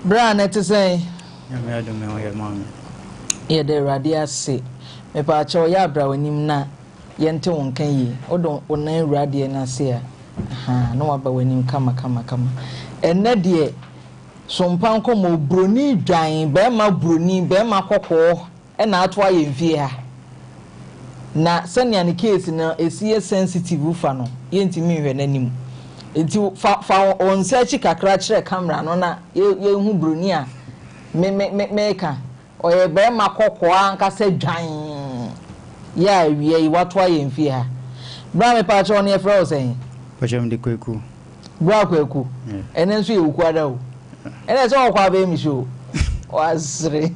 Berɛ a na ɛte sɛn? Nyame adom me ho yɛ maame. Yɛda Awurade ase. Mepaakyɛw yɛ abra w'anim na yɛnte wo nka yie. Wode wo nan wura adeɛ no ase a, ahaa, na waba w'anim kama kama kama. Ɛnnɛ deɛ, sompa nkɔmmɔ, oburoni dwan, barima buroni, barima kɔkɔɔ na ato ayɛ mfie ha. Na sɛnea ne case no ɛsi yɛ sensitive fa no, yɛntumi nhwɛ n'anim. Nti fa fa wo nsa akyi kakra kyerɛ camera no na yɛnhu buroni a me me me meka. Ɔyɛ barima kɔkɔɔ ankasa dwann yɛ a awia yi wato ayɛ mfie ha. Bra mepaakyɛw no yɛfrɛ wo sɛn? Pakyɛ mede Kwaku. Bra Kwaku, ɛnɛ nso yɛ Wukuada o. Ɛnɛ sɛ ɔkɔ abɛyɛ me show. Wasere.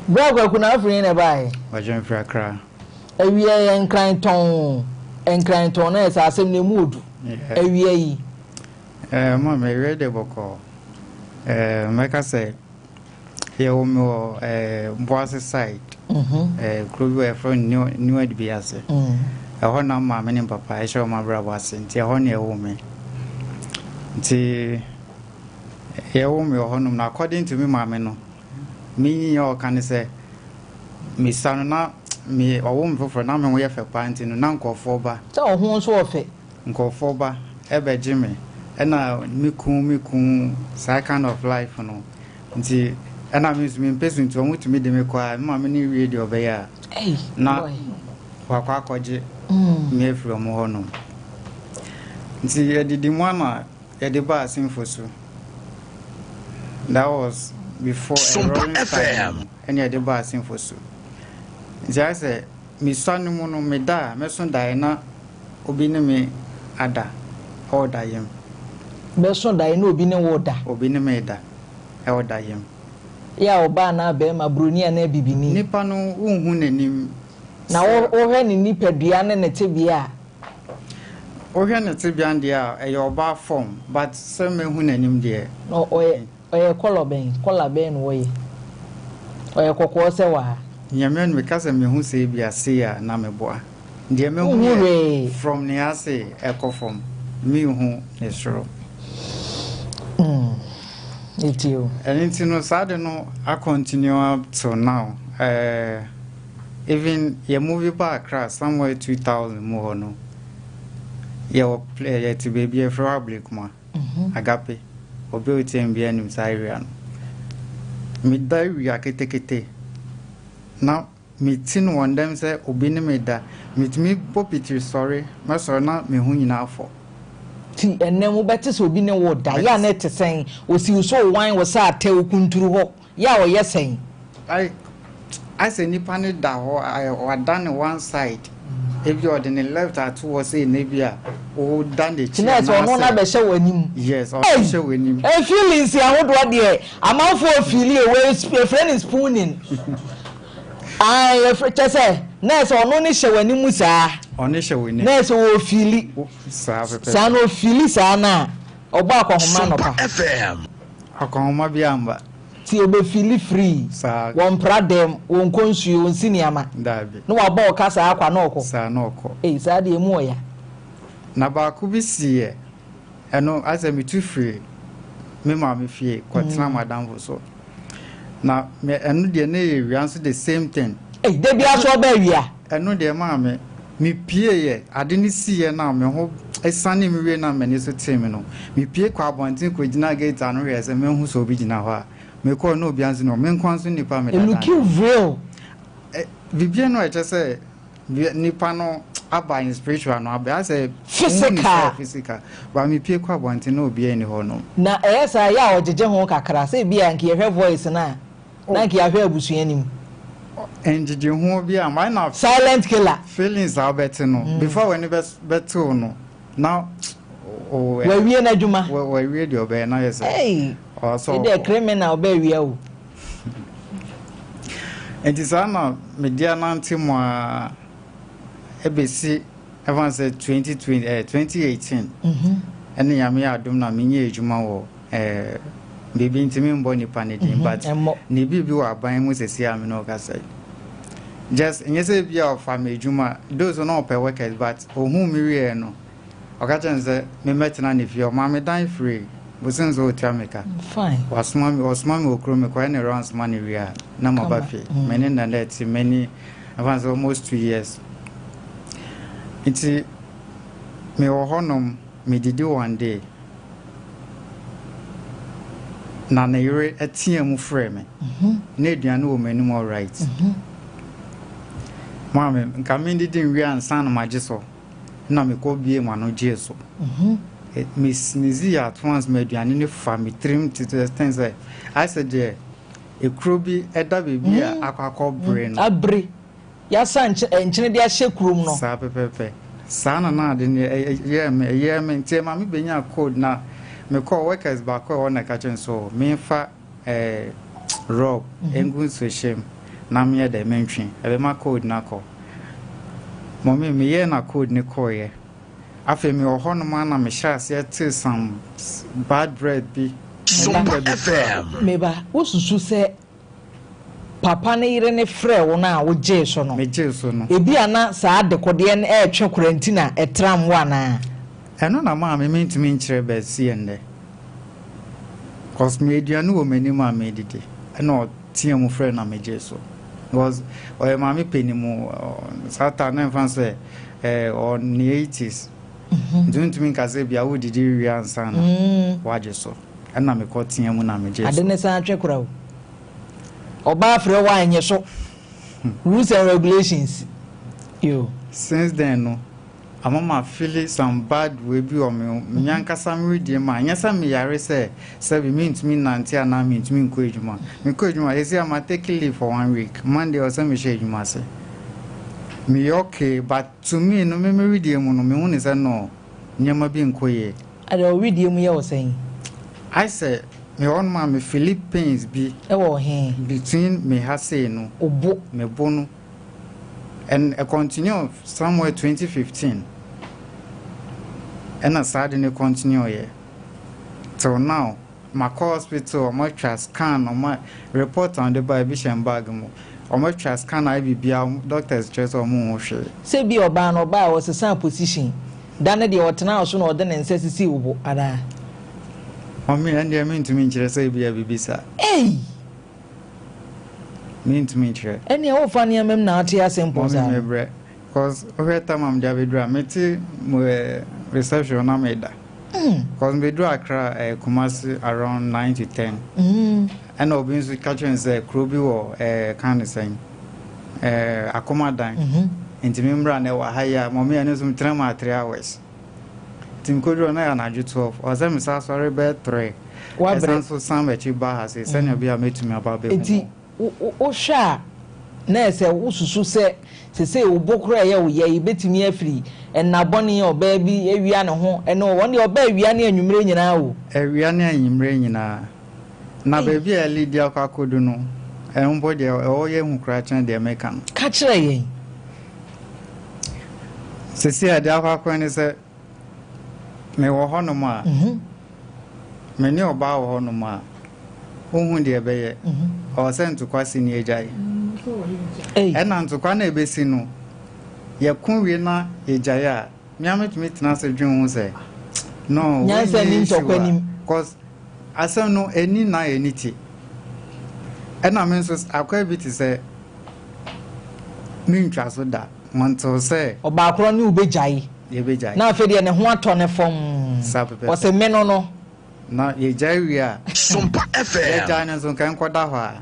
Bra Kwaku na afiri na ɛbaeɛ? Ɔdwen firi Accra. Awia yɛ nkran tɔn nkran tɔn na yɛ sɛ asɛm no emu odu. Awia yi. Ɛɛ maame awia deɛ bɔkɔɔ. Ɛɛ mɛka sɛ yɛwɔ me wɔ ɛɛ Boase side. Ɛɛ kuro bi wɔ yɛfrɛ no New New Adubiase. Ɛhɔ na maame ne papa ɛhyɛ wɔn abrabɔ ase nti ɛhɔ na ɛwɔ me. Nti yɛwɔ me wɔ hɔnom na according to me maame no me nyi a ɔka ne sɛ mesa no na me ɔwo me foforɔ na me ho yɛ fɛ paa nti no na nkurɔfoɔ ba. Sɛ ɔho nso ɔfɛ. Nkurɔfoɔ ba ɛbɛgye me ɛna me kun me kun saa kind of life no nti ɛna me nso mempɛ so nti wɔn tumi de me kɔ a me maame no wie deɛ ɔbɛyɛ a na wakɔ akɔgye me afiri wɔn hɔ nom nti yɛdidi mu ama yɛde baa Asenfo so. That was before Sompa enrolling start FM. no ɛna yɛde baa Asenfo so. Nti ayɛ sɛ mesua no mu no meda a mɛso daeɛ na obi ne me ada ɛwɔ daeɛ mu. Bɛso daeɛ na obi ne wo da. Obi ne me da ɛwɔ daeɛ mu. Yɛ a ɔbaa anaa bɛrima, buroni anaa bibini. Nipa no wonhu n'anim. Na wohwɛ ne nipadua ne ne tebea a. Wohwɛ ne tebea deɛ a ɛyɛ ɔbaa fam but sɛ mehu n'anim deɛ. Na ɔyɛ ɔyɛ colour bɛn colour bɛn na ɔyɛ ɔyɛ kɔkɔɔ sɛ waa. Nyame no meka sɛ mehu sɛ ebi ase a na meboa. Deɛ mehu Wohu yɛ hwee. from ne ase ɛkɔ fam mehu ne soro. Eti o. Ɛno nti no saa de no acontinue up till now. Even yɛ movie ba Accra somewhere 2000 mu hɔ no yɛwɔ yɛte baabi yɛfrɛ hɔ Ablekuma Agape obi a otie me biara nim saa area no. Meda awia ketekete na meti no wɔn dɛm sɛ obi ne me da metumi bɔ pitiri sɔre mɛsɔre na me ho nyinaa fɔ. Ti ɛnɛ wobɛte sɛ obi ne wo da yɛ a na ɛte sɛn osi wo so wan wo sɛ atɛ wo kunturu hɔ yɛ a ɔyɛ sɛn. Like asɛ nipa ne da hɔ wada ne one side ebi ɔde ne left ato hɔ sɛ ne bi a ɔda n'akyi Kyinɛ sɛ ɔno na bɛhyɛ w'anim. Yes, ɔno hyɛ w'anim. Hey, feelings ahodoɔ deɛ amanfoɔ feeli o yɛfrɛ no spooning. Ah, yɛfrɛ kyɛ sɛ na sɛ ɔno ne hyɛ w'anim saa. Ɔno hyɛ w'anim. Na sɛ ɔfeeli. Saa pɛpɛ. Saa na ɔfeeli saa na ɔbɔ akɔhoma anɔpa. FM. Akɔhoma bi amba. Ti obɛfeeli free. Saa. Wɔn pra dɛm, wɔn nkɔ nsuo, wɔn si nneɛma. Daabi. Na wabɔ ɔka saa akwa na ɔkɔ. Saa na ɔkɔ. Ei, saa deɛ emu ɔya. Na baako bi si yɛ ɛno asɛ metu firi me maame fie kɔtena madamfo so na me ɛno deɛ ne yɛ wia nso the same thing. Ei, da bi aso ɔba awia. Ɛno deɛ maame mepie yɛ ade ne si yɛ na me ho esane me wie na m'ani so tee me no mepie kɔ abɔnten kɔ gyina gate ano hwɛ sɛ mehu sɛ obi gyina hɔ a mekɔɔ na obi anso ne hɔ me nko nso nipa me dada. It look real. Bibia no ɛkyɛ sɛ nipa no aba in spiritual no aba asɛ physical physical ba mepie kɔ abɔnten na obi ani hɔ no. Na ɛyɛ saa yɛ a ɔgyegye ho kakra sɛ ebi a nka yɛhwɛ voice na na nka yɛahwɛ abusua nim. Ngyegye ho bi a my na silent killer. Feelings a wobɛte no before w'ani bɛtew no na wawie n'adwuma. Wawie deɛ ɔbɛyɛ na yɛ sɛ ɔsɔ. Ɛdeɛ criminal ɔbɛwia o. Nti saa na mede anante mu a ɛbɛsi ɛfa sɛ 2020 2018 ɛne Nyame yɛ adom na menyɛ adwuma wɔ biribi nti membɔ nipa ne din but ne biribi wɔ aban mu sɛsi a me ne ɔkasa yi just nyɛ sɛ bi a ɔfa me adwuma those na ɔpɛ workers but ohun me wieɛ no ɔka kyerɛ me sɛ memmɛtena ne fie ɔma me dan free bosom sɛ ɔtua me ka. Fine. Wasoma me ɔsoma me wɔ kurom mekɔyɛ ne rounds ma ne wie a na maba fie me ne nana ɛte many ɛfa sɛ almost 2 years nti mewɔ hɔnom medidi one day na ne yere ɛteɛ mu frɛ me na aduane wɔ m'anim alright maame nka mendidi nwie ansa na magye so na mekɔ bie mu ano gyee so me sneeze at once ma aduane no fa me tirim to the extent sɛ ayɛ sɛ deɛ ekuro bi ɛda baabi a akɔ akɔ bere no. Abere yasa nkyene de ahyɛ kurom no. Saa pɛpɛpɛ saa na na ade no ɛyɛ me ɛyɛ me nti ɛma me benya cold na mekɔ workers baako a ɛwɔ na ɛka kyerɛ so memfa Robb ngu nsuohyɛ mu. na menyɛ dɛ mentwe, ɛbɛma cold no akɔ. Mummy, meyɛɛ na cold no kɔeɛ. Afei mewɔ hɔnom ara na mehyɛɛ aseɛ tee some bad breath bi. Mennim baabi koraa. Me ba, wosusu sɛ papa no yere no frɛɛ wo no a wogyee so no, Megyee so no. ebia na saa dekodeɛ no retwe koraa nti na ɛtram wo anaa? Ɛno na maame mentumi nkyerɛ bɛsi ɛnnɛ. Cause me aduane wɔ m'anim a medidi ɛna ɔtea mu frɛ na megyee so. Because ɔyɛ maame panin mu saa time na ɛmfa sɛ ɔwɔ ne 80s. Nti wontumi nka sɛ bia wodidi wie ansa na wagye so. Ɛna mekɔ tea mu na megyee Ade so. ne san twe kora o. Ɔbaa frɛ wo a ɛnyɛ so. Rules and regulations. Yo. Since then no, ama ma feeli some bad wei bi wɔ me ho, me ankasa me wedeɛ mu a, nyɛ sɛ me yare sɛ sɛbi mentumi nnante anaa mentumi nkɔ adwuma. Mekɔ adwuma, seesei a ma take leave for one week, Monday ɛwɔ sɛ mehyɛ adwuma ase. Meyɛ okay but to me no, me me wedeɛ mu no, mehu no sɛ no, nneɛma bi nkɔ yie. Adɛn, wo wedeɛ mu yɛ wo sɛn? Ayɛ sɛ mewɔ hɔnom a me feeli pains bi. Ɛwɔ he? Between me ha sei no. Wo bo. Me bo no. And ɛ continue somewhere 2015 ɛna saa ade no continue yɛ till now makɔ hospital ɔmo atwa scan ɔmo report a ɔmo de ba ebi hyɛ me bag mu ɔmo atwa scan ayɛ biribiara doctors kyerɛ sɛ ɔmo nhu hwee. Sɛ bi ɔbaa no ɔbaa a ɔsesaa position da no deɛ ɔtenaa so na ɔde ne nsa sisii wo bo anaa? Mummy ɛndeɛ mentumi nkyerɛ sɛ ebia biribi saa. Ei! Mentumi nkyerɛ. Ɛnneɛ wofa nneɛma mu na wote ase mpɔn saa Mummy no. mebrɛ cause wohwɛ time a mede abɛduru a mete mo eh, reception hɔ na meda. Cause mebɛduru Accra eh, Kumasi around 9 to 10. Ɛna obi nso ka kyerɛ me sɛ kuro bi wɔ eh, ka ne sɛn eh, Akomadan. Nti me mmra na ɛwɔ ha yi a mummy ɛno nso metena mu a 3 hours. Nti mekoduru hɔ na ɛyɛ anadwo 12. Ɔwɔ sɛ mesan sɔre bɛyɛ 3. Wabrɛ. Ɛsan nso san m'akyi ba ha sei sɛnea ɛbɛyɛ a mɛtumi aba abɛhu Nti mo. wohwɛ a na ɛsɛ sɛ wosusu sɛ seesei wo bo koraa a ɛyɛ wo ya yi bɛtumi afiri nna bɔne a ɔbaa bi awia ne ho ne wo. Wɔn deɛ ɔbaa awia ne anwummerɛ nyinaa o. Awia ne anwummerɛ nyinaa. Na Ei. baabi a ɛredi akɔ akɔdu no, ɛno mpo deɛ ɛhɔ yɛ hu koraa kyɛn deɛ meka no. Ka kyerɛ yɛn. Seesei a ɛde akɔ akɔyɛ ne sɛ, mewɔ hɔnom a, me ne ɔbaa wɔ hɔnom a, wohu deɛ ɛbɛyɛ. Ɔwɔ sɛ ntokwa si ne agyae. Ɛna ntokwa no a ɛbɛsi no, yɛko wie na yɛgyae a, me ara metumi tena ase dwen ho sɛ, no, wei Nyansa nyɛ nni issue ntɔkwa a, nim. cause asɛm no ɛni na ɛni ti. Ɛna me nso akwaa bi te sɛ mentwa so da until sɛ. Ɔbaa korɔ ne wo bɛgyae. Yɛbɛgyae. Na afei deɛ ne ho atɔ no fɔmm. Saa pɛpɛpɛ. Ɔse me no no. Na yɛgyae wie a. Sompa FM. Yɛgyae no nso nka nkɔda hɔ a.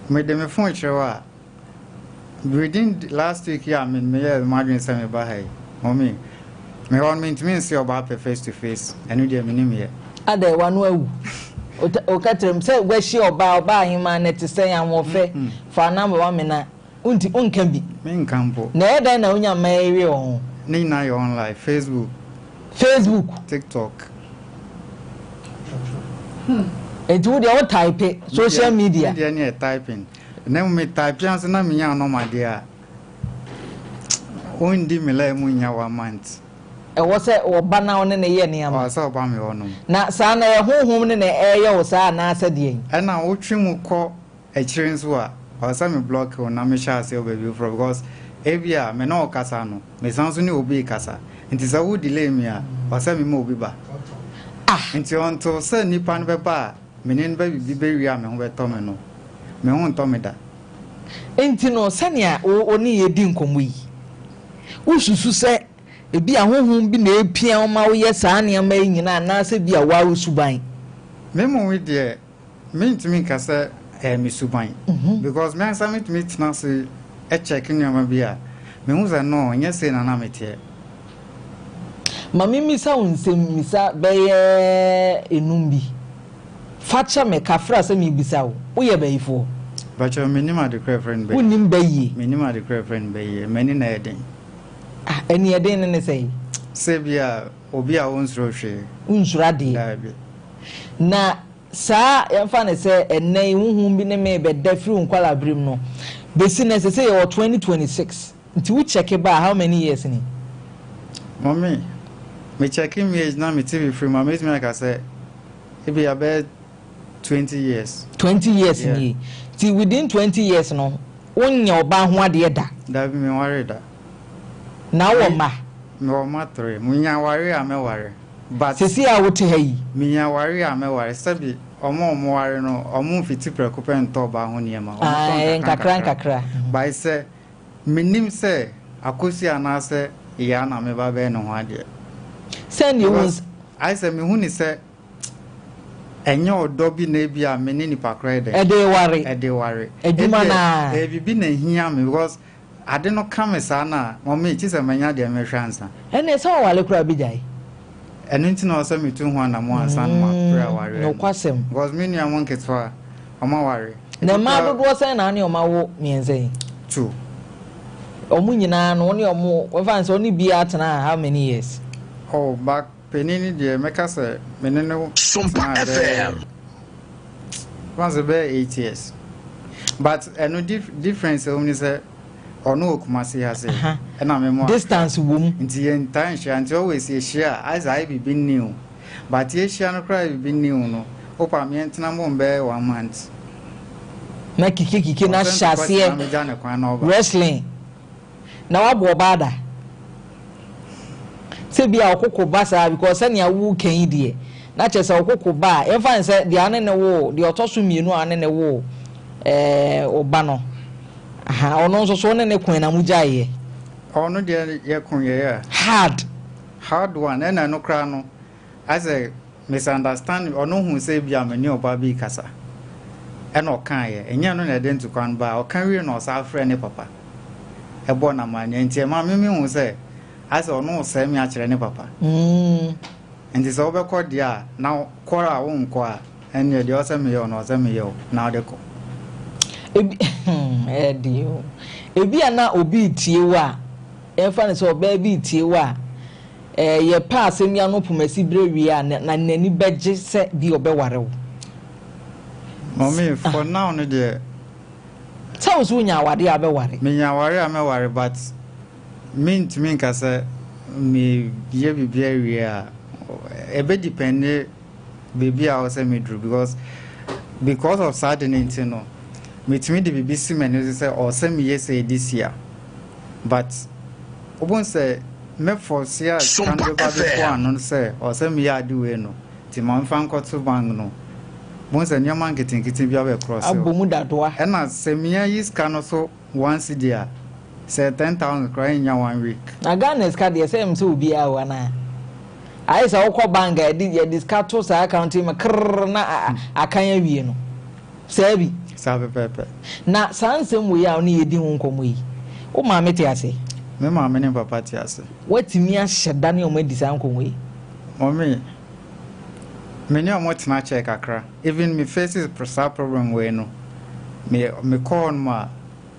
Mede me phone kyerɛ wo a. Within last week yi a me meyɛɛ m'adwene sɛ meba ha yi, mummy, me hɔ no mentumi nse ɔbaa pɛ face to face, ɛno deɛ menim yɛ. Adɛn, w'ano awu? Woka kyerɛ me sɛ woahyia ɔbaa, ɔbaa ahemaa no ɛte sɛn, ahoɔfɛ, fa wo number ma me na wonti wonka bi. Menka mpo. Na ɛyɛ dɛn na wonya mmaa yi we wo ho? Ne nyinaa yɛ online, Facebook. Facebook. TikTok. Enti wo deɛ wo type, social media. Me deɛ ne yɛ typing. Na mmom me type ansa na menya nɔma deɛ a, wondi me line mu nnya one month. Ɛwɔ sɛ ɔba na wo ne no yɛ nneɛma. Ɔwɔ sɛ ɔba me hɔ nom. Na saa no ɛyɛ honhom no na ɛreyɛ wo saa anaasɛ deɛn? Ɛna wotwe mu kɔ akyire nso a, ɔwɔ sɛ me block wo na mehyɛ aseɛ wɔ baabi foforɔ because ebia me ne wo kasa no, mesan nso ne obi rekasa. Nti sɛ wo delay me a, ɔwɔ sɛ mema obi ba. Ah! Nti until sɛ nipa no bɛba a, Me ne no bɛ biribi bɛwie a me ho bɛtɔ me no, me ho ntɔ me da. Enti no, sɛnea wo ne yɛn redi nkɔmmɔ yi, wususu sɛ ebia honhom bi na epia wo ma woyɛ saa nneɛma yi nyinaa anaasɛ ebia wo ara wo suban? Me mmom deɛ, mentumi nka sɛ ɛyɛ me suban because me ankasa metumi tena ase check nneɛma bi a, mehu sɛ no, ɛnyɛ sei na na meteɛ. Ma mimmisa wo nsɛmmisa bɛyɛ enum bi. Fa kyɛ me, kafra sɛ merebisa wo. Woyɛ bayifoɔ? Mpakyɛw, mennim ade korɔ a yɛfrɛ no bayie. Wonnim bayie? Mennim ade korɔ a yɛfrɛ no bayie. M'ani na ɛyɛ den. Ah, aniɛden no ne sɛn? Sɛ bi a, obi a onsuro hwee. Wonsuro adeɛ? Daabi. Na. saa yɛmfa no sɛ ɛnnɛ yi honhom bi ne me rebɛda firi wo nkwadaa-berem no bɛsi nnɛ seesei yɛwɔ 2026 nti wo check ba a how many years ni? Mummy, me check me age na me te firi mu a mɛtumi aka sɛ ebi abɛyɛ 20 years. 20 years nie. Nti within 20 years no wonyɛ ɔbaa ho adeɛ da? Dabi menwaree da. Na wowɔ mma? Mewɔ mma three. Menya aware a mɛware. But. Seesei a wote ha yi? Menya aware a mɛware. Sɛbi wɔn a wɔware no, wɔmfiti prɛko pɛ ntɔ ɔbaa ho nneɛma. Wɔtɔ nkakra nkakra. But sɛ menim sɛ Akosua anaasɛ Yaa na meba abɛyɛ ne ho adeɛ. Sɛn deɛ wohu. Because ayɛ sɛ mehu no sɛ ɛnyɛ ɔdɔ bi na ebia me ne nipa korɔ ayɛ dɛn. Ɛde ware. Ɛde ware. Adwuma no ara. Ebia ɛyɛ biribi na ehia me because Ade no ka me saa no a, mummy, kye sɛ manya deɛ mehwɛ ansa. Ɛnneɛ sɛ waware koraa a bɛgyae. Ɛno nti na ɛwɔ sɛ metu ho anammɔn ansa na mapere awareɛ no. Nokwasɛm. Because me nua mo nketewa, wɔn aware. Na mmaa dodoɔ sɛn na wo ne wɔn awo mmiɛnsa yi? Two. Wɔn nyinaa no, wo ne wɔn, wɔmfa no sɛ wo ne biara tenaa how many years? Oh, back panin no deɛ mɛka sɛ me ne no tenaa bɛyɛ, mɛka sɛ bɛyɛ eight years. But ɛno difference ɛwɔ mu ne sɛ ɔno wɔ Kumasi ha sei ɛna me mo Distance wɔ mu. Nti yɛn ntaa nhyia nti always yɛhyia a ayɛ sɛ ayɛ biribi new but yɛhyia no koraa ayɛ biribi new no wopa me yɛntena mbom bɛyɛ one month. Na kike kike na hyɛ aseɛ wrestling. Na wabɔ ɔbaa da? Sɛ bi a ɔkoko ba saa because sɛnea woreka yi deɛ na kyerɛ sɛ ɔkoko ba a yɛmfa no sɛ deɛ ɔne ne woo deɛ ɔtɔ so mmienu a ɔne ne woo ɛɛ ɔba no aha ɔno nso so ɔne ne koe na mo gyaeɛ. Ɔno deɛ yɛ ko yɛ a. Hard. Hard one ɛna ɛno koraa no Asɛ misunderstand ɔno hu sɛ ebia me ne ɔbaa bi rekasa ɛna ɔkaeɛ ɛnyɛ ɛno na ɛde ntokwa no baa ɔka wie na ɔsan frɛ ne papa ɛbɔ no amanneɛ nti ɛma me mehu sɛ asɛ ɔno resɛe me akyerɛ ne papa nti sɛ wobɛkɔ deɛ a na kɔ a wonkɔ a ɛnneɛ deɛ ɔsɛ meyɛ no ɔsɛ meyɛ o na wode kɔ. Ebi ɛde o ebi a na obi retie wo a yɛmfa no sɛ ɔbaa bi retie wo a Eh, yɛpɛ asɛm yi ano pomasi berɛ wie a, na n'ani bɛgye sɛ bi ɔbɛware wo. Mummy, for now no deɛ. Sɛ wo so wonya awadeɛ a wobɛware. Menya aware a mɛware but mentumi nka sɛ meyɛ biribi awie a, ɛbɛ depende baabi a ɔsɛ meduru because because of saa de no nti no metumi de biribi si m'ani so sɛ ɔsɛ meyɛ sei this year but wobɛhu sɛ me force a sika no bɛba bɛkɔ ano no sɛ ɔsɛ meyɛ ade wei no nti ma mfa nkɔto bank no bohu sɛ nneɛma nketenkete bi abɛkorɔ so abɔ mu dadoa ɛna sɛ mia yi sika no so One cedi a, sɛ 10,000 koraa ɛnnya one week. Na Ghana sika deɛ sɛ ɛm sɛ obiara o anaa? Ayɛ sɛ wokɔ bank a yɛde yɛde sika to saa account yi mu krrr na akan awie no. Saa bi. Saa pɛpɛɛpɛ. Na saa nsɛm wei a wo ne yɛdi ho nkɔmmɔ yi, wo maame te ase? Me maame ne me papa te ase. Woatumi ahyɛ da ne wɔn adi saa nkɔmmɔ yi? Mummy, me ne wɔn tena kyɛɛ kakra. Even me faces saa problem wei no, me me kɔ hɔ nom a,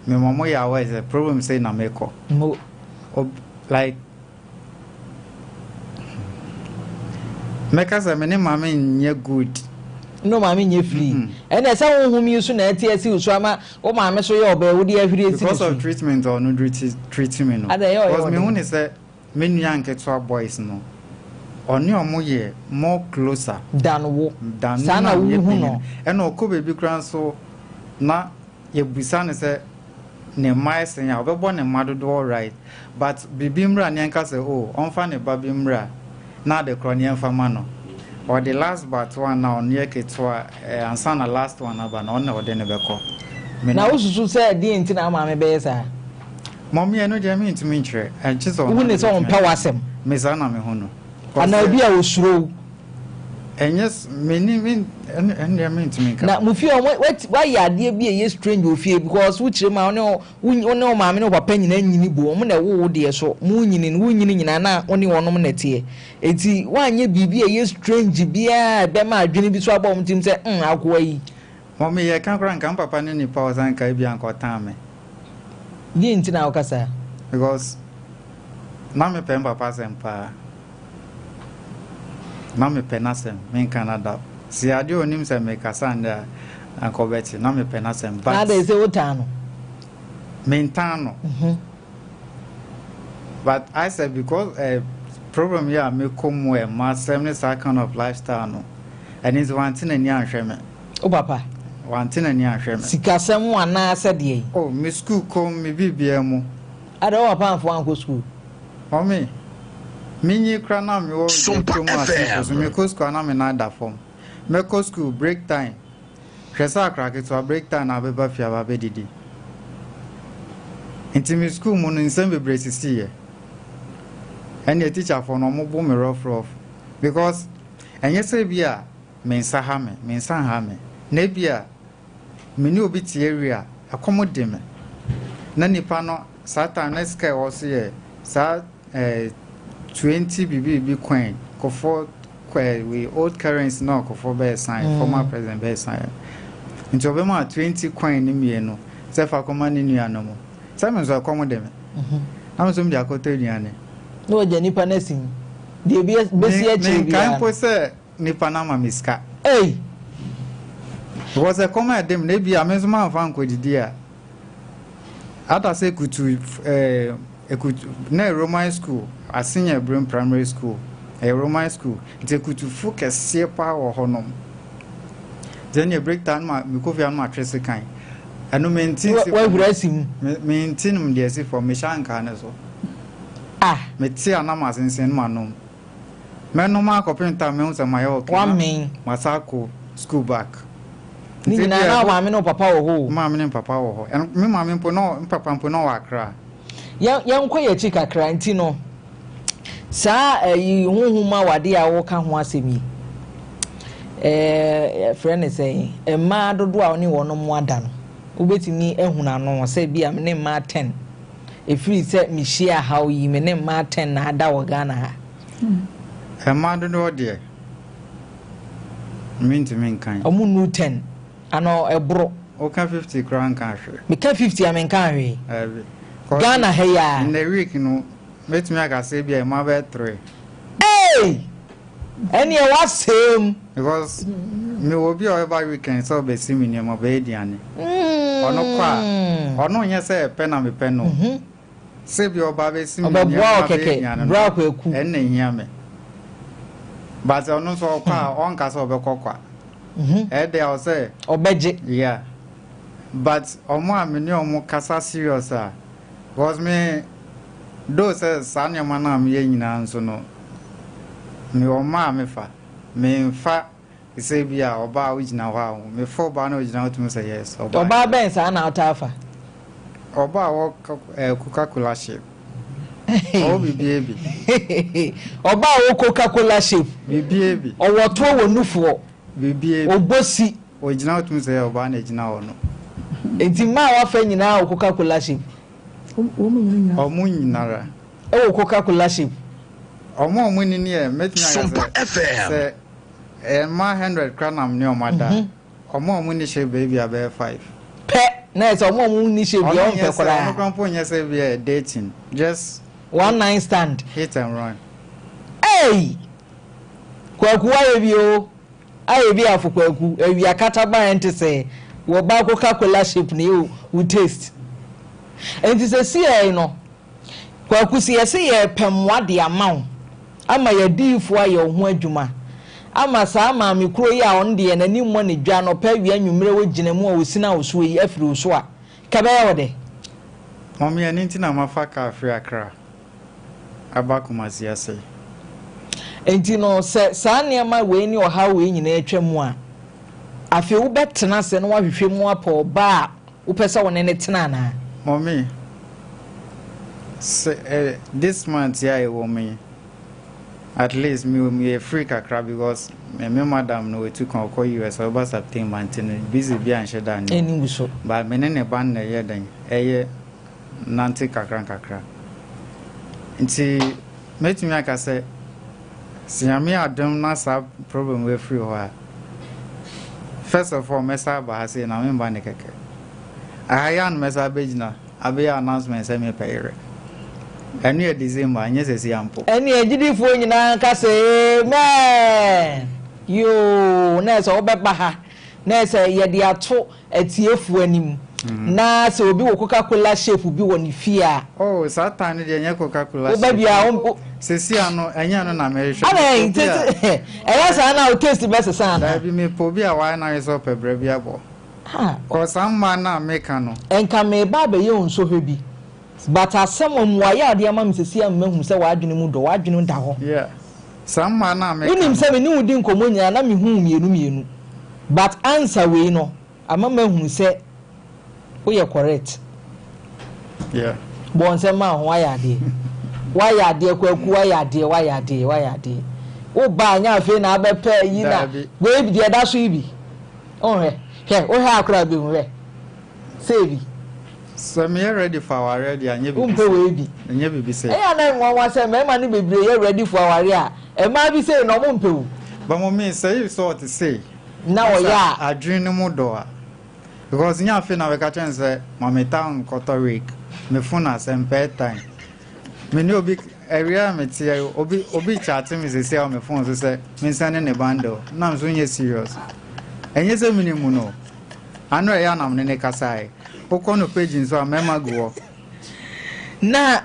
me ma ɔmo yɛ aware sɛ problem sei na me kɔ. Mo. Ob like mɛka sɛ me ne maame nyɛ good. Ne maame nyɛ free. Ɛna ɛsɛ honhom yi so na ɛte asi wo so ama wo maame so yɛ ɔbaa wode ahwiri asi ne so. Because of treatment a ɔno de treat me no. Ada ɛyɛ ɔyɛ Because me hu ɔden. ne sɛ Me nua nketewa boys no, ɔne ɔmo yɛ more closer. Than wo. Than me Saa na na meyɛ wohu panyin. no. Ɛna ɔkɔ baabi koraa nso na yɛbusa no sɛ ne mma yɛ sɛn a, ɔbɛbɔ ne mma dodoɔ right. But biribi mmra na yɛnka sɛ oh ɔmfa ne ba bi mmra na ade korɔ no yɛmfa ma no. Ɔde last but one na ɔno yɛ ketewa eh, ansa na last one aba no ɔno na ɔde no bɛkɔ. Me Na ne. wosusu sɛ deɛn nti na wo maame bɛyɛ saa? Mummy ɛno deɛ mentumi nkyerɛ. Ɛnkye sɛ ɔno Wohu ne sɛ bɛtumi ɔmpɛ akyerɛ. w'asɛm? Me saa na mehu no. Anaa Cause ebi a osuro wo? ɛnyɛ me ne me ɛno ɛno deɛ mentumi nka. Na mo fie hɔ mo wayɛ adeɛ bi a ɛyɛ strange wɔ fie because wokyerɛ mu a wo ne wo ne wo maame ne wo papa nyinaa nyini bo wɔn na ɛwo wo deɛ so mo nyini no wo nyini nyinaa na wo ne wɔnom na ɛteɛ eti woanyɛ biribi a ɛyɛ strange biara a ɛbɛma adwene bi so aba wɔn tirim sɛ mm akoa yi. Mummy yɛka koraa nka me papa ne nipa a ɔsan nka ebia nka ɔtan me. Deɛ nti na woka saa? Because na mepɛ me papa asɛm paa. Na mepɛ n'asɛm, menka no ada. Sɛ adeɛ a ɔnim sɛ mekasa ndɛ a, anka ɔbɛte. Na mepɛ n'asɛm but. Na adɛn sɛ wotan no? Mentan no. But ayɛ sɛ because eh, problem yi a mekɔ mu ɛ, m'asɛm ne saa kind of lifestyle no, ɛno nti wante n'ani anhwɛ me. Wo papa? Wante n'ani anhwɛ me. Sikasɛm anaa sɛ deɛn? Oh, me school kɔ mu, me biribiara mu. Adɛn wo papa amfa wo ankɔ school? Mummy, menyi koraa na mewɔ Sompa kurom ase so FM. mekɔ school a na me nan da fam. Mɛkɔ school break time. Hwɛ sɛ akora ketewa break time na abɛba fie aba abɛdidi. Nti me school mu no nsɛm bebree sisiiɛ. Ɛnneɛ teacherfoɔ no wɔn bo me rough rough because ɛnyɛ sɛ bi a me nsa ha me, me nsa nha me. Na ebi a me ne obi te area a ɛkɔm de me na nipa no saa time na sika a ɛwɔ so yɛ saa eh, 20 biribi biribi coin kɔfɔ eh, we old currency na ɔkɔfɔ bɛyɛ sign mm. former president bɛyɛ sign nti ɔbɛma 20 coin ne mmienu sɛ fa kɔma ne nua no mu sɛ me nso ɛkɔm de me mhm. na me nso mede akɔtɔ aduane na wɔgya nipa no asi mu deɛ bɛsi akyire biara menkae mpo sɛ nipa no ama me sika. Ei! Because ɛkɔm a ɛde me no ebia me nso mamfa ankɔdidi a ata sɛ kutu ɛɛ ekutu na Roman school Asenyɛ Birim primary school ɛyɛ Roman school nti ekutufo kɛseɛ paa wɔ hɔnom nti ɛnneɛ break time no ma mekɔ fie a no matwe sekan ɛno mente nsi fam wahuri asi mu mente nom deɛ asi fam mehyɛ ankaa no so ah mete a na masensen no manom Mɛnom ara kɔpem time mɛhu sɛ mayɛ okay na Wamee. masan akɔ school back. Ne Nti nyinaa ebia na wo ɛbɔ maame ne wo papa wɔ hɔ o. Me maame ne me papa wɔ hɔ. Ɛno me maame mpo na ɔ me papa mpo na ɔwɔ Accra. Yɛn yɛnkɔ yɛn akyi kakra nti no saa ɛyi honhom awadeɛ a woka ho asɛm yi ɛɛ yɛfrɛ no sɛn mmaa dodoɔ a wo ne wɔn ada no wobɛtumi ahunu ano sɛ bi a me ne mmaa ten Ɛfiri sɛ mehyiaa haw yi, me ne mmaa ten na ada wɔ Ghana ha. Mmaa dodoɔ deɛ, mentumi nkan. Ɔmo nnuru ten anaa ɛboro. Woka 50 koraa nka hwee. Meka 50 a menkaa hwee. Daabi. Ghana ha yi ara. In a week no, mɛtumi aka sɛ ebia mmaa bɛyɛ three. Ei! Ɛneɛ w'asɛe mu. Because me wɔ obi a ɔbɛba weekend sɛ ɔbɛsi me nneɛma ɔbɛyɛ aduane. Ɔno kɔ a ɔno nyɛ sɛ pɛ na mepɛ no. Sɛ bi ɔba abɛsi me nneɛma abɛyɛ aduane no ɛno na ehia me. But ɔno nso ɔkɔ a ɔnka sɛ ɔbɛkɔ kwa. Ɛyɛ dɛ a ɔsɛ. Ɔbɛgye. Yeah. But ɔmo a me ne ɔmo kasa serious a Because me, though sɛ saa nneɛma no a meyɛ nyinaa nso no, mewɔ mma a mefa. Memfa sɛ bi a ɔbaa a wogyina hɔ a, mefa ɔbaa na ogyina hɔ tumi sɛ yes, ɔbaa. Ɔbaa bɛn saa na wotaa fa? Ɔbaa a ɔwɔ eh, Coca-Cola shape. Ɔwɔ biribiara bi. Ɔbaa a ɔwɔ Coca-Cola shape. Biribiara bi. Ɔwɔ toɔ wɔ nufoɔ. Biribiara bi. Ɔbɔ si. Ogyina hɔ tumi sɛ ɔbaa na egyina hɔ no. Enti mmaa a wafa nyinaa wɔ coca cola shape. Wɔn nyinara. Ɛwɔ coca cola shape. Wɔn a wɔn ni yɛ mɛtumi aka sɛ sɛ ɛyɛ mmaa hundred koraa na ne wɔn ada a wɔn a wɔn ni shape bɛyɛ bi a bɛyɛ five. Pɛ na yɛ sɛ wɔn a wɔn ni shape deɛ wɔn mpɛ koraa. Ɔno koraa mpo nyɛ sɛ bi yɛ dating just. One night stand. Hit and run. Hey! Kwaku wayɛ bi o. Ayɛ bi afo kwaku awia kataban ɛnte sɛ wɔ ba coca cola shape no yɛ wo taste nti sɛsiɛi no kwaku sɛ yɛse yɛpɛ mmoa de ama wo ama yɛadiyifoɔ ayɛ wo ho adwuma ama saa maame kuro yi a ɔno deɛ n'ani mmɔ ne dwa anɔpa awia anwummerɛ ɔgyina mu a ɔsina wo soɔ yi afiri wo so a kɛbɛyɛ wo dɛ? Mummy ɛno nti na mafa car firi Accra. aba Kumasi ase. Enti no, sɛ saa nneɛma wei ne ɔhaw wei nyinaa atwa mu a, afei wobɛtena ase na woahwehwɛ mu apɛ ɔbaa a wopɛ sɛ wo ne no tena anaa? Mummy, sɛ eh, this month yi a yɛwɔ mu yi, at least me meyɛ free kakra because me me madam no watu kwan ɔkɔ US ɔbɛba September nti no busy bi anhyɛ da nni hɔ. Ɛnni wo so. But me ne ne ba no na ɛyɛ dɛn, ɛyɛ nante nkakrankakra. Nti mɛtumi aka sɛ, sɛ Nyame adom na saa problem wei firi hɔ a, first of all mɛsa aba ha sei na memba ne kɛkɛ. Aha yi a na mɛsa abɛgyina abɛyɛ announcement sɛ mepɛ yere. Ɛno yɛ December, ɛnyɛ sɛsi ampo. Ɛne agyidifoɔ nyinaa nka sɛ, Amen! Yoo, na ɛsɛ wobɛba ha na ɛsɛ yɛde ato atiefoɔ anim na sɛ obi wɔ Coca Cola shape bi wɔ ne fie a. Oh, saa time no deɛ ɛnyɛ Coca Cola shape. Woba biara wo. Sɛsi ano ɛnyɛ ɛno na mehwehwɛ. Adɛn nti ɛyɛ saa na wo taste bɛsesa anaa? Daabi, mepɛ obi a wayɛ n'adwene sɛ ɔpɛ bra bi abɔ. Ha. Cause saa mmaa no a meka no. Nka mereba abɛyɛ wo nsɔhwɛ bi but asɛm a mmuaeɛ a wode ama me sɛsi a mahu sɛ w'adwene mu dɔ, w'adwene da hɔ. Yeah. Saa mmaa no a meka no. Wonim sɛ me ne wo di nkɔmmɔ nyinaa na mehu wo mmienu mmienu but answer wei no ama mahunu sɛ woyɛ correct. Yeah. Bɔ nsɛm maa ho wayɛ adeɛ. Wayɛ adeɛ Kwaku wayɛ adeɛ wayɛ adeɛ wayɛ adeɛ. Wo ba nyɛ afei na abɛpɛ yi na wei deɛ ɛda so yi bi. Wohwɛ hwɛ wohwɛ akora bɛhu hwɛ. Sɛ bi. Sɛ meyɛ ready for awareɛ deɛ a nyɛ biribi Wompɛ sei. wei bi. Ɛnyɛ biribi sei. Ɛyɛ a na nwanwa sɛ mmarima no bebree yɛ ready for awareɛ a, mmaa bi sei no ɔmo mpɛ o. But mummy sɛ if sɛ ɔte sei Na na ɔyɛ sɛ a. adwene no mu dɔ a because nyɛ afei na bɛka kyerɛ no sɛ ma me town nkɔtɔ wig, me phone asɛ mpɛ airtime. Me ne obi awia a mete yi obi obi chate me sɛsi a wɔ me phone so sɛ me nsɛne ne bundle na me so nyɛ serious. Ɛnyɛ sɛ menim mu no. Ano ɛyɛ a na me ne no kasae. Wokɔ no page nso a mmarima gu hɔ. Na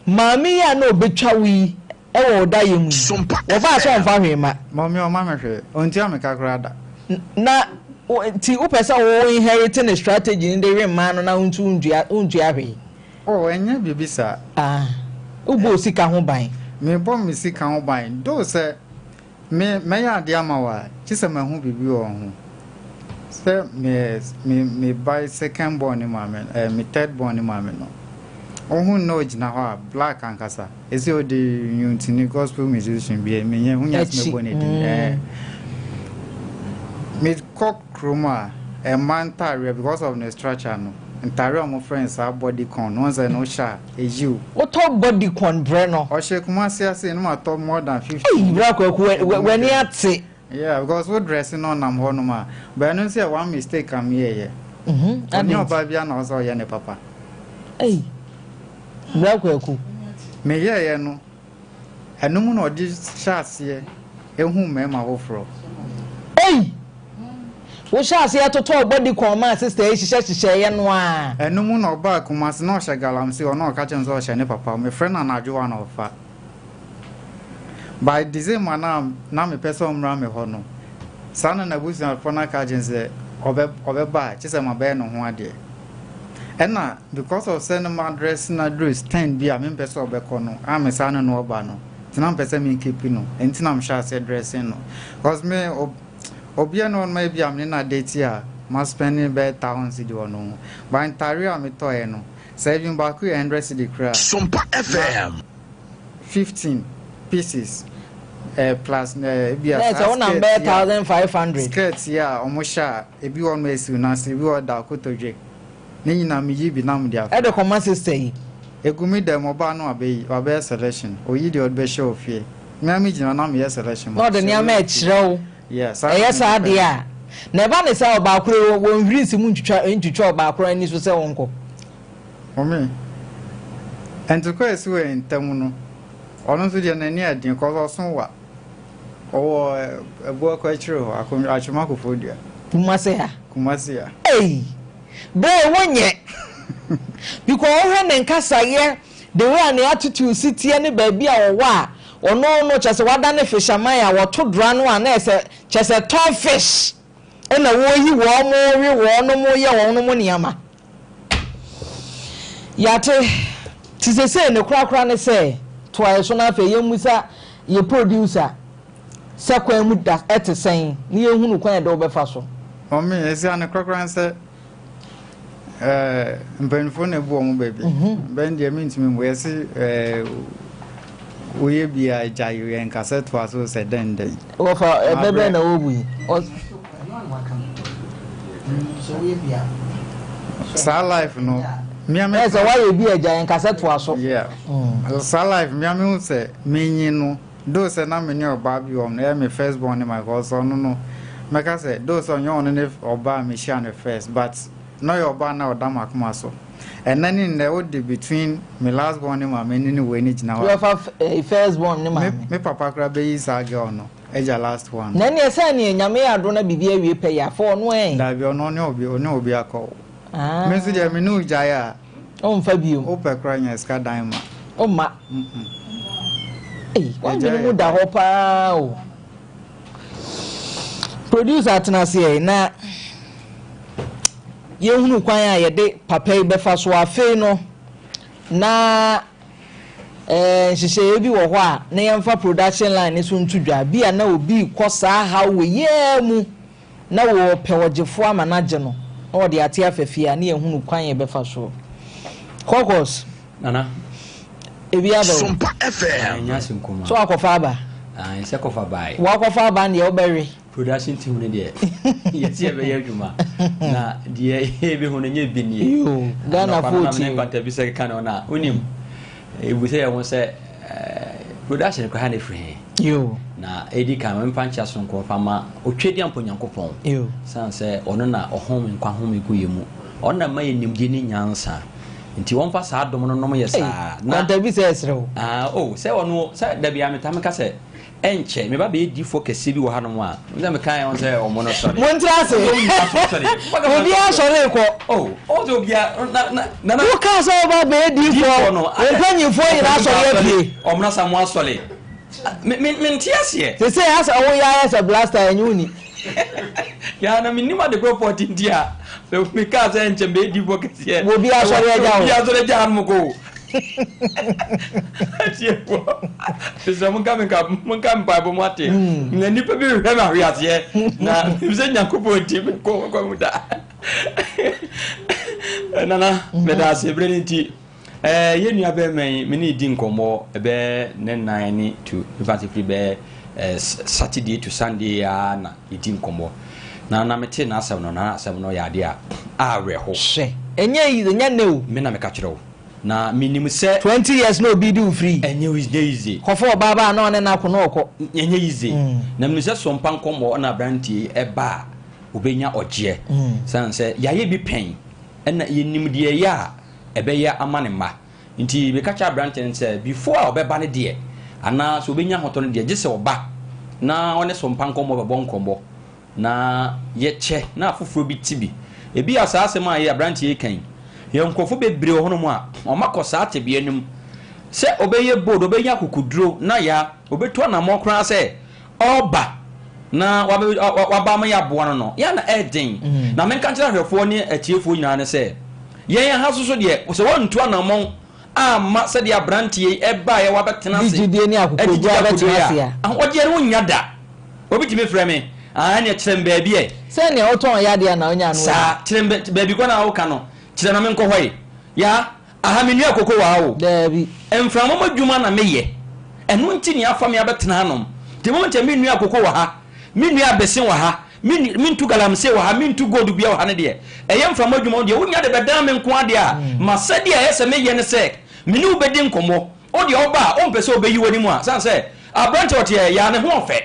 maame yi a na ɔbɛtwa wo yi wɔ wo dayɛ mu yi, wɔfaa sɛ ɔmfa hwee mma. Mummy ɔmma me hwee. Ɔntua me ka koraa da. Na nti wopɛ sɛ wo inherit ne strategy no de we mmaa no na wo nso wontua hwee? Oh, ɛnyɛ biribi saa. Ah, wobɔ wo sika ho ban. Mebɔ me sika ho ban, though sɛ Me, mɛyɛ adeɛ ama wo a, gye sɛ mahu biribi wɔ wo ho. Sɛ me, me, me ba second born ne maame, eh, me third born ne maame no, wohu no na ogyina hɔ a, black ankasa. Ese odi nnwontoni, gospel musician bi, menyɛ, wonya sɛ mɛbɔ ne din. Eh, mekɔ kurom a, ɛmma ntaareɛ because of ne structure no, ntaareɛ a wɔfrɛ no saa body con no, wɔn sɛ no wohyɛ a, Eyi o. Wotɔ body con brɛ no. Ɔhyɛ Kumasi ase no ma tɔ more than 50. Ei bra Kwaku w'ani ate. Yeah because wo dress no ɔnam hɔ nom a but ɛno nso yɛ one mistake a meyɛ yɛ. Ɔnyɛ ɔbaa bia na ɔsɛ ɔyɛ ne papa. Ei bra Kwaku. Meyɛ yɛ no Ɛno mu na ɔde hyɛ aseɛ hu mmarima foforɔ. Ei! Wohyɛ aseɛ totɔɔ body con maa sister yi hyehyɛ hyehyɛeɛ no ara. Ɛno mu na ɔbaa Kumasi na ɔhyɛ galamsey ɔno ɔka kyerɛ me sɛ ɔhyɛ ne papa mefrɛ no anadwo a na ɔfa. By December no a na mepɛ sɛ ɔmmra me hɔ no saa na n'abusuafoɔ no aka akyerɛ no sɛ ɔbɛ ɔbɛba a kyerɛ sɛ mabɛyɛ ne ho adeɛ. Ɛna because of sɛ no ma dress no aduru stand bi a mempɛ sɛ ɔbɛkɔ no a me saa ne no ɔba no nti na mepɛ sɛ me keep no nti na mehyɛ aseɛ dressing no cause me obia ne ɔno ebi a me ne no adate a ma spend bɛyɛ thousand cedi wɔ no ho but ntaare a metɔɛ no sɛ even baako yɛ hundred cedi koraa Sompa FM. na 15 pieces eh, plus eh, ebi a Na ɛsɛ saa wonam skirt bɛyɛ yi a 1500. skirt yi a wɔn hyɛ a ebi wɔ no esiw n'ase ebi wɔ da kotodwe ne nyinaa meyi bi na mede afra. Ɛde kɔma sister yi. Egu me dɛm ɔbaa no wabɛyi wabɛyɛ selection oyi deɛ ɔde bɛhyɛ wɔ fie me ara me gyina hɔ na meyɛ selection Na ma ɔde hyɛ nneɛma wei wɔ fie ɛkyerɛ wo. yeah saa na Ɛyɛ me saa mepɛ deɛ no. a, na ɛba ne saa ɔbaa koro yi wɔnhwiri nsi mu ntwitwa ntwitwa ɔbaa koro ani so sɛ ɔnkɔ. Mommy, ntokwa a esi wɔ yɛn ntam no, ɔno nso deɛ n'ani yɛ den cause ɔso wa. Ɔwɔ Abuakwa akyire hɔ, Akonnwa, Atwema Koforidua. Kumasi ha. Kumasi ha. Ei! Bere wonyɛ. Because wohwɛ ne nkasayɛ, the way a ne attitude si teɛ ne baabi a ɔwɔ a, ɔno no kyerɛ sɛ wadane fisherman a wɔto dora no a na ɛsɛ kyerɛ sɛ tɔn fish ɛna wɔyi wɔn we wɔn yɛ wɔn nneɛma. Yɛate. Nti sesei ne korakora ne sɛ, toa yɛ so na afei yɛmmisa yɛ producer sɛ kwan mu da te sɛn na yɛnhunu kwan a yɛde wo bɛfa so. Mummy, ɛsi a ne korakora ne sɛ eh, mpanyinfoɔ na ebu wɔn baabi. Bɛn deɛ mentumi mmu. Yɛse eh, woyɛ bi a gya yɛ nkasɛ toa so sɛ dɛn dɛn. Wɔfa ɛbɛ bɛn na wɔbu yi? Saa life no mia me. Ɛsɛ wayɛ bi agya yɛn kasɛ toa so. Yeah. Saa life mia me hu sɛ menyi no do sɛ na me ne ɔbaa bi wɔ no ɛyɛ me first born ne my cause ɔno no mɛka sɛ do sɛ ɔnyɛ ɔno ne ɔbaa a mehyia no first but na ɔyɛ ɔbaa na ɔda m'akoma so ɛnɛ ne nnɛ wode between me last born ne maame ne ne wei ne gyina hɔ a. Yɛfa first born ne maame. Me papa koraa bɛyi saa girl no. Agya last one. Na ɛneɛ sɛ neɛ Nyame yɛ adom na biribi awie pɛ yɛ a, fa ɔno ɛ. Daabi, ɔno ɔne obi, ɔne obi akɔ o. Ah. Me nso deɛ me ne wo gyae a. Womfa biom. Wopɛ koraa nya sika dan ma. Womma. Ei, w'adwene mu da hɔ paa o. Producer tena ase ɛ na yɛhunu kwan a yɛde papa yi bɛfa so afei no na eh, nhyehyɛeɛ bi wɔ hɔ a na yɛmfa production line no so nto dwa bi a na obi rekɔ saa haw wɔ yiaa mu na wɔrepɛ ɔgyefoɔ ama no agye no na wɔde ate afa fie a na yɛhunu kwan yɛbɛfa soɔ. Kɔkɔs. Nana. Ebi aba o. Sompa FM. Ɛnyɛ asɛm kumaa. So akɔfa aba? Ae, sɛ kɔfa bae. Wakɔfa aba no deɛ wobɛwe. Production team no deɛ, yɛte yɛbɛyɛ adwuma. Na deɛ yɛbɛhu no nyɛ bi nie. Yoo, Ghana Anɔpa foɔ no na tie mene o. nkwanta bi sɛ keka ne ho na wonim, ɛbu sɛ yɛn ho sɛ eh, production koraa na ɛfiri he. Yoo. Na edi kan, ma memfa nkyea soronko mfa mma Otwedeampo Nyankopɔn, Yoo. esiane sɛ ɔno na ɔhome nkwa home gu yɛn mu. Ɔno na ɛma yɛn nimdeɛ ne nyansa. Nti wɔmfa saa adom no nnom yɛ saa. Na. Kwanta bi sɛ ɛserɛ wo. Ah, oh, sɛ ɔno, sɛ da biara metaa meka sɛ, ɛnkyɛ, meba bɛyɛ difoɔ kɛseɛ bi wɔ hanom a, sɛ meka yɛn ho sɛ wɔn no sɔre. Montra ase. Wɔn nyinaa sɔre. Obiara sɔre rekɔ. Oh, ɔwɔ sɛ obiara, na, na, na, na. Wokaa sɛ woba bɛyɛ difoɔ, no, wo mpanyinfoɔ nyinaa sɔre apue. Wɔn na sa mo asɔre. Me, me, mente aseɛ. Sese asɛ woyɛ ayɛ sɛ blaster ɛnyɛ wo ni. Yaa na mennim ade korɔ pɔte nti a mekaa sɛ nkyɛ mɛyɛ difoɔ kɛseɛ. Obi asɔre agya wo. Obi asɔre agya hanom kɔ o. Atiefoɔ, mesrɛ monka me nka monka mpaebɔ mu ate. Na nnipa bi hwehwɛ me ahweaseɛ na menim sɛ Nyankopɔn nti menkɔ nkwa mu da. Nana, meda ase berɛ no nti. Eh, yɛn nua bɛrima yi, me ne di nkɔmmɔ ɛbɛyɛ ne nan ne to, mefa sɛ firi bɛyɛ eh, Saturday to Sunday a na yɛdi nkɔmmɔ. Na na mete n'asɛm no, na n'asɛm no yɛ adeɛ a awerɛho. Hwɛ, ɛnyɛ easy, ɛnyɛ nnɛ o. Me na meka kyerɛ wo. Na menim sɛ. 20 years na obi di wo free. Ɛnyɛ ɛnyɛ easy. Kɔfa ɔbaa ba a na ɔne no ako na ɔkɔ. Ɛnyɛ easy. Na menim sɛ sompa nkɔmmɔ na aberanteɛ yi ɛba a, ɔbɛnya ɔgyeɛ. Sane sɛ yɛayɛ bi pɛn, ɛna yɛnim deɛ ɛyɛ a ɛbɛyɛ ama ne mma. Nti meka kyerɛ aberanteɛ no sɛ before a ɔbɛba no deɛ, anaa sɛ ɔbɛnya ahotɔ no deɛ, gye sɛ ɔba na ɔne Sompa nkɔmmɔ bɛbɔ nkɔmmɔ na yɛkyɛ na afoforɔ bi te bi. Ebia saa asɛm a yɛ aberanteɛ yi ka yi, yɛwɔ nkurɔfoɔ bebree wɔ hɔnom a wɔakɔ saa tebea no mu sɛ ɔbɛyɛ bold, ɔbɛnya akokoduro na ya, ɔbɛtu anammɔn koraa sɛ ɔreba na waba ama yɛaboa no no, yɛ a na ɛyɛ den. Mm. Na menka nkyerɛ ahwɛfoɔ ne atiefoɔ nyinaa ne sɛ, yɛn ha so so deɛ, sɛ wɔntu anammɔn amma sɛdeɛ aberanteɛ yi ɛbaeɛ wabɛtena ase, gyidie ne akokoduro abɛtena ase a, ahoɔgyeɛ no wonnya da. Obi tumi frɛ me, ah, ɛneɛ kyerɛ me baabi ɛ. Sɛdeɛ wotɔn yadeɛ na wonya no. Saa, kyerɛ me baabi kɔ na woka no, kyerɛ na menkɔ hɔ yi. Ya, Aha, menua koko wɔ ha o. Daabi. Mframa mu adwuma na meyɛ. Ɛno nti na yɛafa me abɛtena hanom. Nti mo nkyɛ menua koko wɔ ha, menua abese wɔ ha, mentu galamsey wɔ ha, mentu gold bia wɔ ha no deɛ, ɛyɛ mframa adwuma wo deɛ wonya de bɛdan me nko ara deɛ a, m'asɛdeɛ a ɛyɛ sɛ meyɛ ne sɛ me ne wo bɛdi nkɔmmɔ. Wo deɛ woba a, wompɛ sɛ wobɛyi w'anim a, sane sɛ aberanteɛ a ɔteɛ yɛ a ne ho ɔfɛ.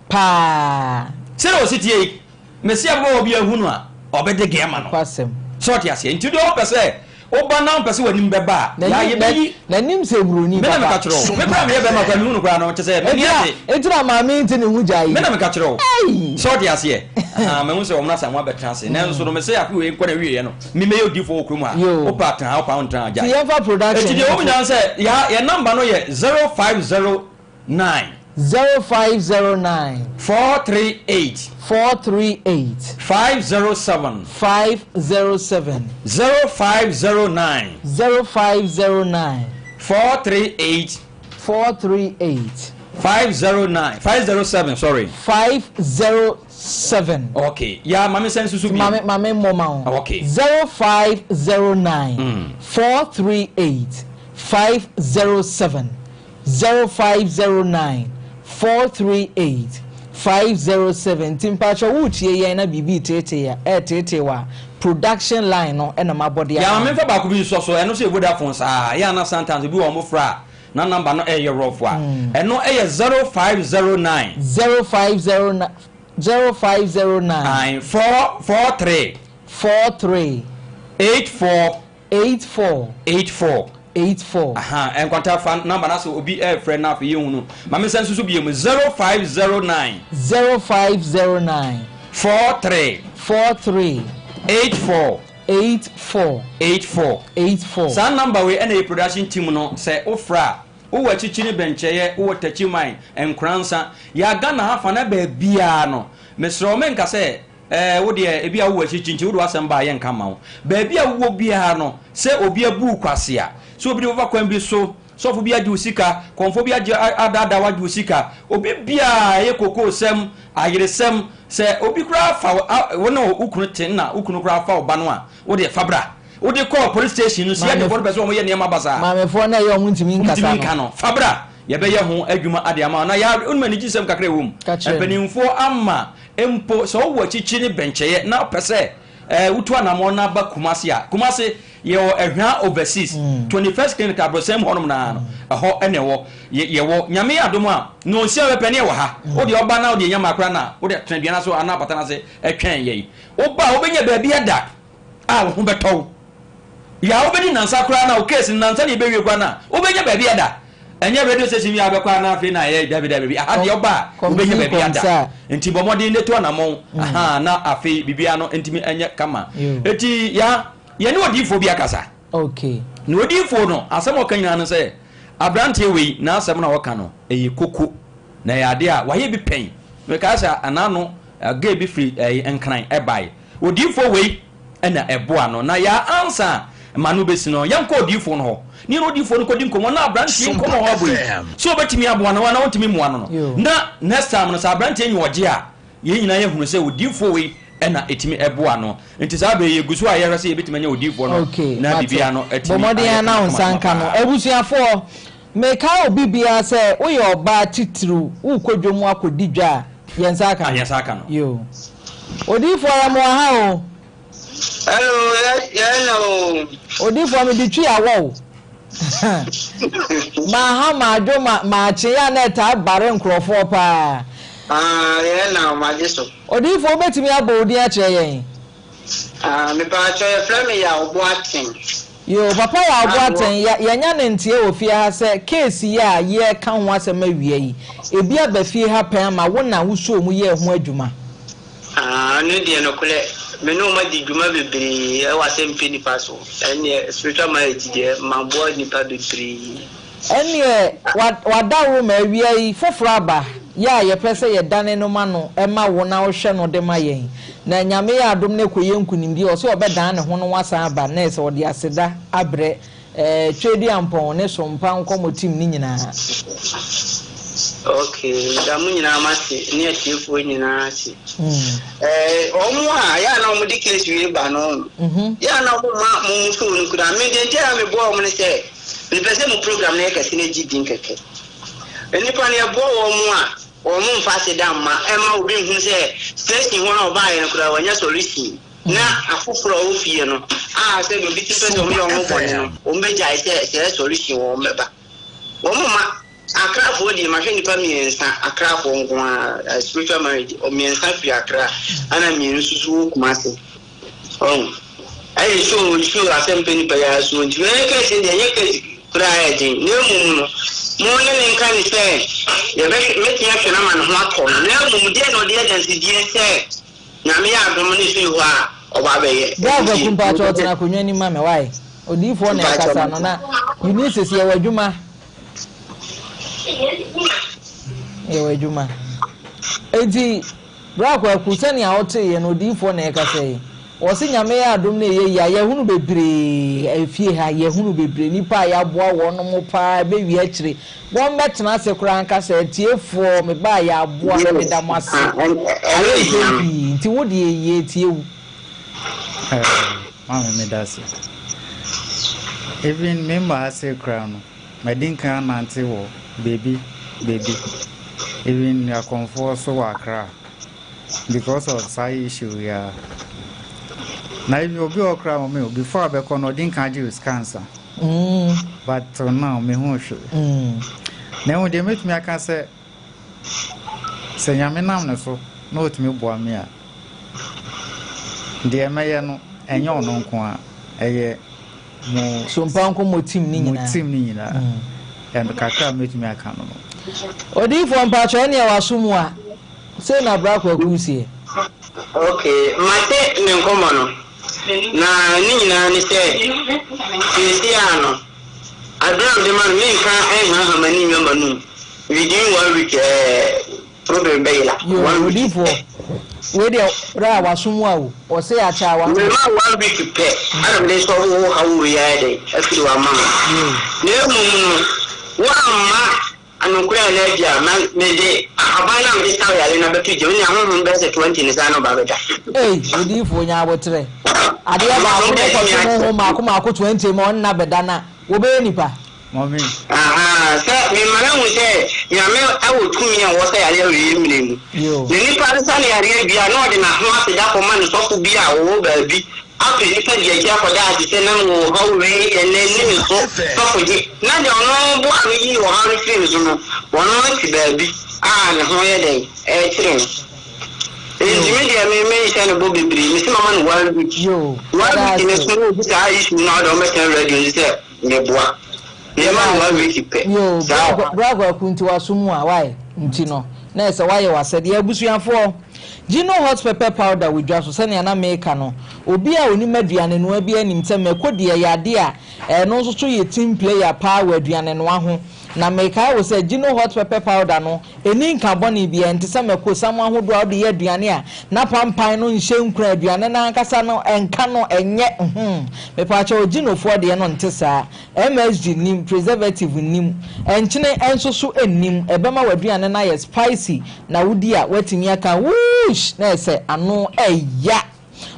Paa. Sɛdeɛ ɔsi teɛ yi, Mese ababaawa bi ahu no a, ɔbɛde gɛ ama no. Nokwasɛm. So ɔte aseɛ? Nti deɛ ɔpɛ sɛ woba na ɔmpɛ sɛ w'anim bɛba a, N'anim, yɛ yɛbɛyi. N'anim sɛ buroni Me na papa. meka kyerɛ wo. Me koraa meyɛ bɛrima koraa mehu no koraa no, kyɛ sɛ m'ani agye. Enti na maame yi nte ne ho gya yi. Me na meka kyerɛ wo. Ei! So ɔte aseɛ? Ahaa, mahu sɛ wɔn asan wɔabɛtena ase. Nanso no, mese afe wei nkɔ n'awieeɛ no, me mɛyɛ odiyifoɔ wɔ kurom ha. Yoo. Wopɛ a tena ha, wopɛ a wontena ha, gyae. Nti yɛmfa production Enti deɛ no ɛwɔ mu nto. nyinaa ne sɛ, yɛ yɛn number no yɛ 050 9. 0509. 438. 438. 507. 507. 0509. 0509. 438. 438. 509 507 sorry. 507. Okay ya maame sɛ nsusu bi. Maame maame mmɔ ma wo. Okay. 0509. 438 507. 0509 438 507 nti mpakyɛw woretie yɛn na biribi reteetee a ɛreteetee wo a production line no na mabɔ de Yɛ ama ma wo. memfa baako bi nsɔ so, ɛno nso yɛ Vodafone saa, yɛ a na sometimes ebi wɔ hɔ wɔfrɛ a na number no ɛyɛ rough a, ɛno ɛyɛ 0509. 0509 0509. Ae, 4 43. 43. 84. 84. 84. 84. Aha, nkwanta fa number na sɛ obi ɛɛfrɛ na afei yɛhu no. Ma me nsa nso so bio mu, 0509. 0509. 43. 43. 84. 84. 84. 84. Saa number wei ɛna yɛ production team no, sɛ wofrɛ a, wowɔ akyikyi ne bɛnkyɛeɛ, wowɔ Takyiman, Nkoransa, yɛ Ghana ha fa na baabiara no, mesrɛ wo menka sɛ Ɛɛ, wo deɛ, ebia wowɔ akyirikyiri nti wode w'asɛm ba a, yɛnka mma wo. Baabi a wowɔ biara no, sɛ obi abu wo kwasea, sɛ obi de wo fa kwan bi so, sɔfo bi agye wo sika, kɔmfoɔ bi agye adaadaa wo agye wo sika, obi biara, ɛyɛ kokoosɛm, ayeresɛm, sɛ obi koraa fa wo, wo ne wo kunu te na wo kunu koraa fa wo ba no a, wo deɛ fa bra. Wode kɔɔ police station no, CID foɔ no pɛ sɛ wɔyɛ nneɛma basaa. Maamefoɔ no a ɛyɛ wɔn ntumi nkasa no. Wɔntumi nka no, fa bra. Yɛbɛyɛ ho adwuma ade ama wo. Na yɛ, wonim anigyesɛm kakra a ɛwɔ mu? Ka kyerɛ me. Mpanimfoɔ ama Mpo sɛ wowɔ akyirikyiri ne bɛnkyɛeɛ na wopɛ sɛ wotu anammɔn na ba Kumasi a, Kumasi yɛwɔ Ahwea Overseas, 21st Clinic abrossan mu hɔnom no ara no, ɛhɔ na ɛwɔ. Yɛwɔ, Nyame yɛ adom a, nnɔnsia pɛpɛ ne yɛwɔ ha. Wo deɛ woba na wode anya mmaa koraa na wode tena dua no ase anaa apata no ase twɛn yɛn. Woba a wobɛnya baabi ada a wo ho bɛtɔ wo. Yɛ a wobɛdi nnansa koraa na wo case no nnansa na yɛbɛwie koraa no a, wobɛnya baabi ada. Ɛnyɛ radio station bi a wobɛkɔ a na afei na ayɛ dabi dabi. Aha deɛ woba a wobɛnya baabi ada. Nti bɔ mmɔden na tu anammɔn aha na afei biribiara no ntumi nyɛ kama. Eti ya yɛne odiyifoɔ bi akasa. Okay. Na odiyifoɔ no asɛm a ɔka nyinaa no sɛ aberanteɛ wei n'asɛm no a ɔka no ɛyɛ koko na ɛyɛ adeɛ a wayɛ bi pɛn. Mekae sɛ anaano gay bi firi Nkran ɛbae. Odiyifoɔ wei na ɛboa no. Na yɛ ansa ma no bɛsi no, yɛnkɔ odiyifoɔ no hɔ, ne yɛne odiyifoɔ no kɔdi nkɔmmɔ, na aberanteɛ yi nkɔmmɔ a ɔabɔ yi, sɛ ɔbɛtumi aboa no anaa ɔntumi mmoa no no. Na next time no, sɛ aberanteɛ nya ɔgye a, yɛn nyinaa yɛhunu sɛ odiyifoɔ wei na ɛtumi ɛboa no. Nti saa berɛ yi, yɛgu so a yɛhwɛ sɛ yɛbɛtumi anya odiyifoɔ no, Okay, na mate. biribiara no Bɔ atumi mmɔden ayɛ ara na wo nsa kamakama nka no. paa. Abusuafoɔ, mekae obi biara sɛ woyɛ ɔbaa titiriw, worekɔ dwam akɔdi dwa a, yɛn nsa aka Ah, no. yɛn nsa aka no. Yoo. Odiyifoɔ yɛ mo wɔ ha o. Hello, yɛ yɛ na o. Odiyifoɔ me de twi awɔ o. Maha madwo ma makye yɛ a na ɛtaa bare nkorɔfoɔ paa. Ah, yɛ na o magye so. Odiyifoɔ wobɛtumi abɔ wo din akyerɛ yɛn? Ah, mepaakyɛw yɛfrɛ me Yaw Boateng. Yoo, Papa Yaw Ah, mewɔ. Boateng, yɛ yɛanya ne nteɛ wɔ fie ha sɛ case yi a yɛreka ho asɛm awia yi, ebi aba fie ha pɛn ama wo na wosɔɔ mu yɛɛ ho adwuma. Ah, ɛno deɛ nokorɛ, me ne wɔn adi dwuma bebree ɛwɔ asɛmpa nifa so, ɛnneɛ spiritual marriage deɛ maboa nnipa bebree. Ɛnneɛ wa wadaworo ma awia yi foforɔ aba, yɛ a yɛpɛ sɛ yɛdane no ma no ma wo na wohwɛ no de ma yɛn. Na Nyame yɛ adom na ɛkɔyɛ nkunimdie a, ɔse ɔbɛdan ne ho na wasan aba na ɛsɛ ɔde aseda abrɛ Eh, Tweaduampɔn ne Sompa nkɔmɔ team no nyinaa. Ok, meda mo nyinaa mo ase ne atiefoɔ nyinaa ase. Eh, wɔn a yɛ a na wɔn de case wei ba no, yɛ a na wɔn ma mo mo phone no kura. Me deɛ nti a meboa wɔn ne sɛ, mepɛ sɛ mo program no yɛ kɛse na egye din kɛkɛ. Nnipa no yɛboa wɔn a, wɔn mfa aseda mma, ɛmma obi nhunu sɛ station hɔ na ɔbaeɛ no koraa wɔanya solution. Na afoforo a wɔwɔ fie no a sɛ obi ti pɛ sɛ wɔyɛ wɔn ho bɔne no, wɔbɛgyae sɛ sɛɛ solution wɔ wɔn bɛba. Wɔn mma Akrafoɔ deɛ mahwɛ nnipa mmiɛnsa Akrafoɔ nko ara spiritual marriage mmiɛnsa firi Akra ɛna mmienu nso so wɔ Kumasi. Ɔn ɛyɛ show show asɛm pɛ nipa yi ara so nti ɛyɛ case deɛ ɛnyɛ case koraa ɛyɛ den na mmom no mo ne ne nka ne sɛ yɛbɛhwɛ mɛtumi ahwɛ no ama ne ho atɔ no na mmom deɛ na ɔde adansedie sɛ Nyame yɛ adom ne firi hɔ a ɔba abɛyɛ. Bra Ɛno kwaku nti mpakyɛw tena akonwa nim ma me wai odiyifoɔ na mpakyɛw ɛkasa no na Eunice yɛwɔ adwuma yɛwɔ adwuma enti bra kwaku sɛnea wote yɛ no odiyifoɔ na ɛkasa yi wɔse Nyame yɛ adom na ɛyɛ yie a yɛhunu bebree efie ha yɛhunu bebree nipa a yɛaboa wɔn paa ɛbɛwie akyire Wɔmmɛtena ase koraa nka sɛ, Atiefoɔ, mebaa yɛaboa me, meda mo ase. Ayɛ mpɛn pii, nti wo deɛ yɛretie wo. Eh, maame meda ase. Even me mma ase koraa no, madi nkan anante wɔ baabi baabi. Even akɔmfoɔ so wɔ Accra because of saa issue yi ara. Na even obi wɔ hɔ koraa mame before abɛkɔ no ɔdi nkan agye wo sika ansa. But till now me hu hwee. Na mmom deɛ mɛtumi aka sɛ sɛ Nyame nam ne so na ɔtumi boa me a, deɛ mɛyɛ no ɛnyɛ ɔno nko ara, ɛyɛ. mo. Sompa nkɔmmɔ team ne nyinaa. Mo team ne nyinaa. Ɛno kakra a mɛtumi aka no no. Odiyifoɔ mpakyɛ ɛneɛ waso mu a sei na bra Kwaku seɛ. Ok, mate ne nkɔmmɔ no, na ne nyinaa ne sɛ, seesei ara no, adwene a mede ma no, menka nhaha m'ani nnwa m'anum, within one week eh, problem bɛyera, Yoo, one week odiyifoɔ, pɛ. wei deɛ bra a waso mu a o, ɔse akyɛ a wate. Mema one week pɛ, ɛna mede sɔbo wo haw wei ayɛ dɛn, afiri hɔ ama wo. Yoo. Na mmom no, woamma Nokorɛ anaa ebia na mede ahaban no a mede sa wo yareɛ no abɛto gya mu ne ahonhom bɛyɛ sɛ 20 no saa na ɔba abɛda. Ei, odiyifoɔ nya aboterɛ. Adeɛ baako no kɔto honhom mmaako mmaako 20 ma ɔnna bɛda na wɔbɛyɛ nipa. Mummy. Ahaa, sɛ mema no ahu sɛ Nyame wɔ tumi a ɔwɔ sa yareɛ wɔ yɛn mmerɛ mu. Na nipa no sa no yareɛ wie a na ɔde n'aho aseda kɔma ne sɔfo bi a ɔwɔ baabi Afei nnipa di akyi akɔda ase sɛ na mewɔ ɔhaw wei ɛnnɛ nni me so sɔfodye. Na deɛ ɔno boaa me yii ɔhaw no firii me so no, ɔno te baabi a ne ho yɛ dɛn? Ɛrekyere no. Enti me deɛ me menhyɛ no bɔ bebree, mese mama no one week. One week no so na ɔdi saa issue no a ɔde ɔmmɛtena radio nso sɛ meboa. Mema no one week pɛ. Saa ɔhaw. Bra Kwaku nti w'aso mu a why nti no na ɛsɛ w'ayɛ w'asɛdeɛ abusuafoɔ. Gino hot pepper powder wɔ dwa so, sɛnea na meka no, obi a onim aduanenoa biara nim sɛ mako deɛ ɛyɛ adeɛ a ɛno nso so yɛ team player paa wɔ aduanenoa ho. Na mekae wo sɛ Gino hot pepper powder no, ɛnni nka bɔne biara, ɛnte sɛ mako sam ahodoɔ a wode yɛ aduane a na pampan no nhyɛ nkuran, aduane no ankasa no ɛnka no ɛnyɛ hmm. Mepaakyɛw Ginofoɔ deɛ no nte saa. MSG nnim, preservative nnim, nkyene nso so nnim, ɛbɛma w'aduane no ayɛ spicy na wodi a woatumi aka whoosh na ɛsɛ ano ɛya.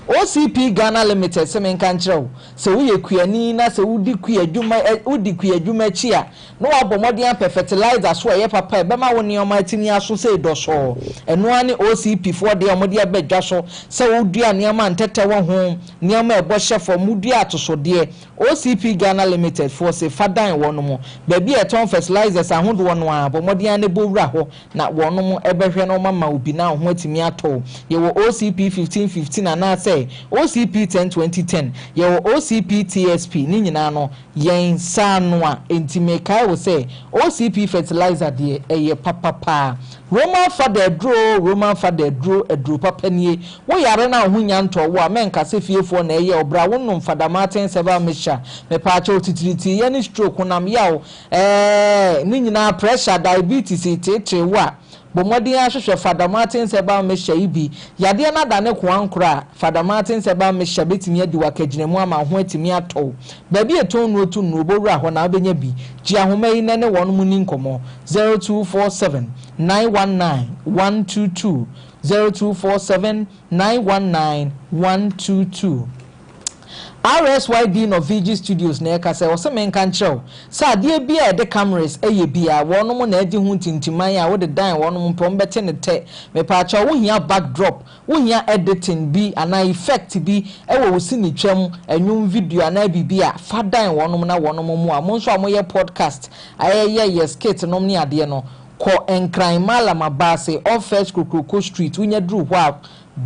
OCP Ghana Limited se menka nkyerɛ wo, sɛ woyɛ kuani na sɛ wodi kuadwuma wodi kuadwuma akyi a na woabɔ mmɔden apɛ fertilizer so a ɛyɛ papa a ɛbɛma wo nneɛma atumi aso sei dɔsɔɔ. Ɛno ara ne OCP foɔ deɛ a wɔde aba dwa so sɛ wodua nneɛma a ntɛtɛ wɔ ho, nneɛma a ɛbɔ hyɛ fam, wodua atosodeɛ, OCP Ghana Limited foɔ se fa dan wɔnom baabi a yɛtɔn fertilizers ahodoɔ no ara, bɔ mmɔden ara na bɔ wura hɔ na wɔnom bɛhwɛ na wɔama wo bi na wo ho atumi atɔ wo. Yɛwɔ OCP 1515 anaasɛ OCP 10 2010, yɛwɔ OCP TSP, ne nyinaa no yɛn nsa ano a, enti mekae wo sɛ OCP fertilizer deɛ ɛyɛ papa paa. Roman fada aduro oo Roman fada aduro, aduro papa nie. Wo yare na wo ho nnya ntɔɔ wo a, mɛnka sɛ fiefoɔ na ɛyɛ wo, bra wo nom Fada Martins Herbal Mixture, mepaakyɛw titiritii ne stroke, honam yaw, ɛɛɛ ne nyinaa, pressure, diabetes reteetee wo a, bɔ mmɔden ara hwehwɛ Fada Martins Herbal Mixture yi bi. Yadeɛ no adane koankorɔ a, Fada Martins Herbal Mixture bɛtumi adi wo akagyinamu ama wo ho atumi atɔ wo. Baabi a ɛtɔn nnuro to nnuro, bɔ wura hɔ na wobɛnya bi. Gye ahoma yi na ne wɔnom nni nkɔmmɔ, 0247 919 122. 0247 919 122. RSYD Norvigi Studios na ɛka sɛ ɔse menka nkyerɛ wo sɛ adeɛ biara a yɛde cameras yɛ biara wɔnom na adi ho ntintiman a wode dan wɔnom mpɛ wɔbɛte no tɛ. Mepaakyɛw wo hia back drop, wo hia editing bi anaa effect bi wɔ wo sinitwa mu, ɛnwom video anaa biribi a fa dan wɔnom na wɔnom mmoa. Mo nso a moyɛ podcast, ɛyɛ yɛ skit nom ne adeɛ no Kɔ Nkran Mallam Abaase off First Kokroko Street wonya duru hɔ a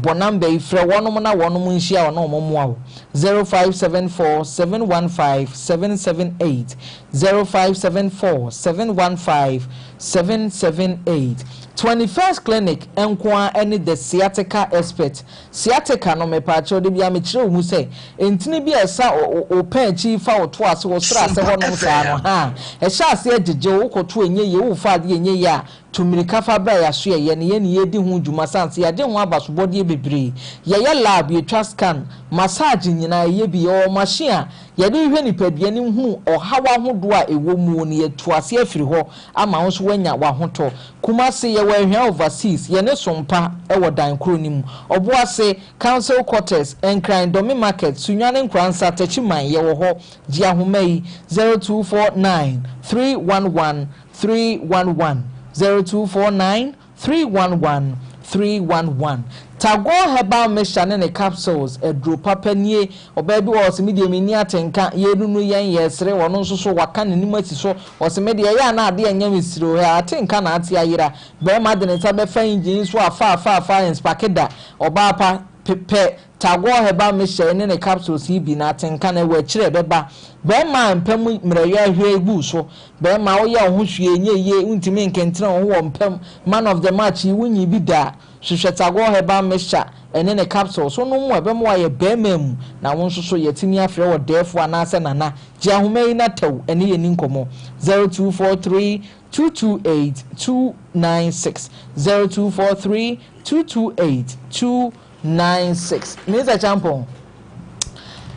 bɔ number yi frɛ wɔnom na wɔnom nhyia wo na wɔn mmoa wo 0574 715 778 0574 715 778 21st Clinic nko ara ne The Sciatica Expert Sciatica no, mepaakyɛw, da biara mekyerɛ wo mu sɛ, ntini bi a ɛsa wo pɛn akyi fa wo to ase, wo srɛ ase hɔnom saa no, haa, ɛhyɛ aseɛ gyegye wo, wokɔto a ɛnyɛ yie, worefa adeɛ a ɛnyɛ yie a, tu mmirika fa bra yɛasoɛeɛ no, yɛn ne yɛredi ho dwuma sane sɛ yɛagye ho abasobɔdeɛ bebree. Yɛyɛ lab, yɛtwa scan, massage nyinaa yɛyɛ bi, yɛwɔ machine a yɛde hwehwɛ nipadua no hunu ɔhaw ahodoɔ a ɛwɔ muo no, yɛtu aseɛ afiri hɔ ama wo nso woanya w'ahotɔ. Kumasi, yɛwɔ Ahwea Overseas, yɛne Sompa wɔ dan koro no mu. Ɔboase, Council Quarters, Nkran, Dome Market, Sunyani Nkoransa, Techiman, yɛwɔ hɔ. Gye ahoma yi, 0249 311 311, 0249 311 311. Tagore Herbal Mixture ne ne capsules, aduro papa nie. Ɔbaa bi wɔ hɔ ɔse me deɛ menni atenka, yɛrenunu yɛn, yɛresere, ɔno nso so waka n'anim asi so, ɔse me deɛ ɛyɛ a na adeɛ nyɛ me siri o, hɛ atenka na ate ayera. Barima de ne nsa bɛfa engine yi so afa afa afa ɛnspake da. Ɔbaa pa, pɛ. Tagore Herbal Mixture yi ne ne capsules yi bi na atenka no ɛwɔ akyire a ɛbɛba. Barima a mpa mu mmerɛyɛ ahwie gu wo so, barima a woyɛ wo ho hwee nyɛ yie, wontumi nkentene wo ho wɔ mpa mu, man of the match yi wonyii bi da a, hwehwɛ Tagore Herbal Mixture ɛne ne capsules. Wonom a ɛbɛma woayɛ barima mu na wo nso so yɛatumi afrɛ wo ɔdɛɛfoɔ anaasɛ nana. Gye ahoma yi na tɛw ɛne yɛn ni nkɔmmɔ. 0243 228 296, 0243 228 296. 96. Minister Champon,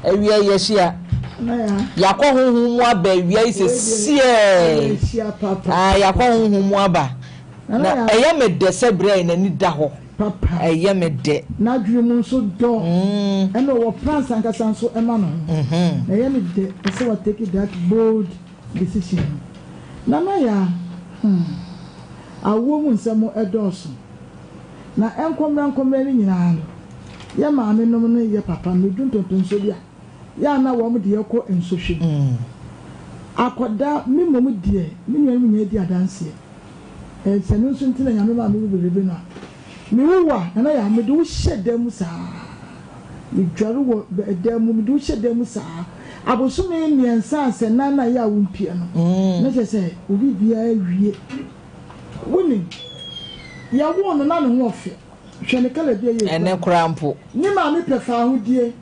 awia yi yɛahyia. Yɛakɔ honhom mu aba awia yi sesiɛ. Ah, yɛakɔ honhom mu aba. Na ɛyɛ me dɛ sɛ berɛ yi n'ani da hɔ. Ɛyɛ me dɛ. N'adwene mu nso dɔ. Ɛna ɔwɔ plans ankasa nso ɛma ne ho. Na ɛyɛ me dɛ sɛ wa take that bold decision no. Nana Yaa, hmm, awoɔ mu nsɛm ɛdɔɔso. Na ɛnkɔmmra nkɔmmra no nyinaa no, yɛ maamenom ne yɛ papa no du mpɛnpɛnsoɔ bi a, yɛ a na wɔn de yɛ kɔ nsɔhwɛ mu. Akɔda, me mmom deɛ, me nuanom nyinaa di adanseɛ. Ɛɛ, sɛ ɛno nso nti na Nyame maa me wu bebrebe no a, me wu a, Nana Yaa, mede wo hyɛ dan mu saa. Medware wɔ dan mu, mede wo hyɛ dan mu saa. Abosome mmiɛnsa a sɛ nan na yɛ a wompie no, na kyerɛ sɛ wo biribiara awie. Wonim, yɛwoo no na ne ho ɔfɛ. Hwɛ ne kala bi a ɛyɛ Ɛnnɛ koraa mpo. Ne maame pɛ faahodie,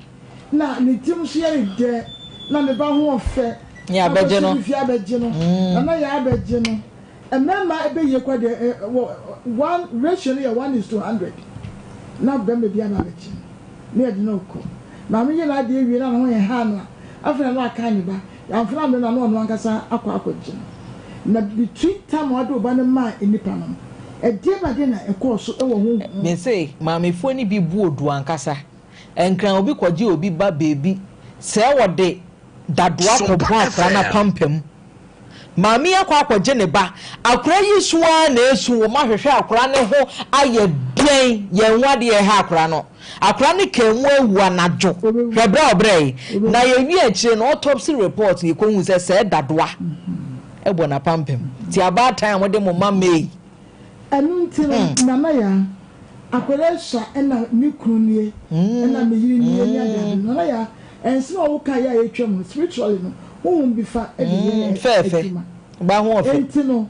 na ne tirim nso yɛ no dɛ, na ne ba ho ɔfɛ. Ne abɛgye no. Na fie abɛgye no. Na na yɛ abɛgye no. Mmarima ɛbɛyie kora deɛ, wɔ one ratio no yɛ 1:100. Na bɛrima bi aba abɛgye no. Na yɛde no rekɔ. Maame yɛ n'adeɛ wie na ne ho nha no a, afei na na aka ne ba. Yɛamfa no ammrɛ no a, na ɔno ankasa akɔ akɔgye no. Na between time a ɔde wo ba no maa nnipa no no, ɛdeɛn adeɛ na ɛkɔɔ so wɔ honhom mu? Mese maamefoɔ no bi bu odu ankasa. Nkran obi kɔgye obi ba baabi sɛɛ wɔde dadoa Sompa kɔbɔ akora no FM. apampam. Maame yi akɔ akɔgye ne ba. Akora yi su ara na ɛresu, wɔn ahwehwɛ akora no ho ayɛ dɛn, yɛnhu adeɛ a ɛha akora no. Akora no kaa mu awu anadwo, hwɛ berɛ a ɔbrɛe. Na yɛwie akyire no, autopsy report yɛkɔhuu sɛ sɛɛ dadoa bɔ n'apampam. Nti abaatan a mode mo mma May. Ɛno nti no, Nana Yaa, akwadaa yi sua ɛna me kunu nie, ɛna me yere nie ne adeade no. Nana Yaa, ɛnsɛm a woka yɛ a yɛtwa mu no, spiritually no, honhom bi fa de yɛ adwuma. Enti no,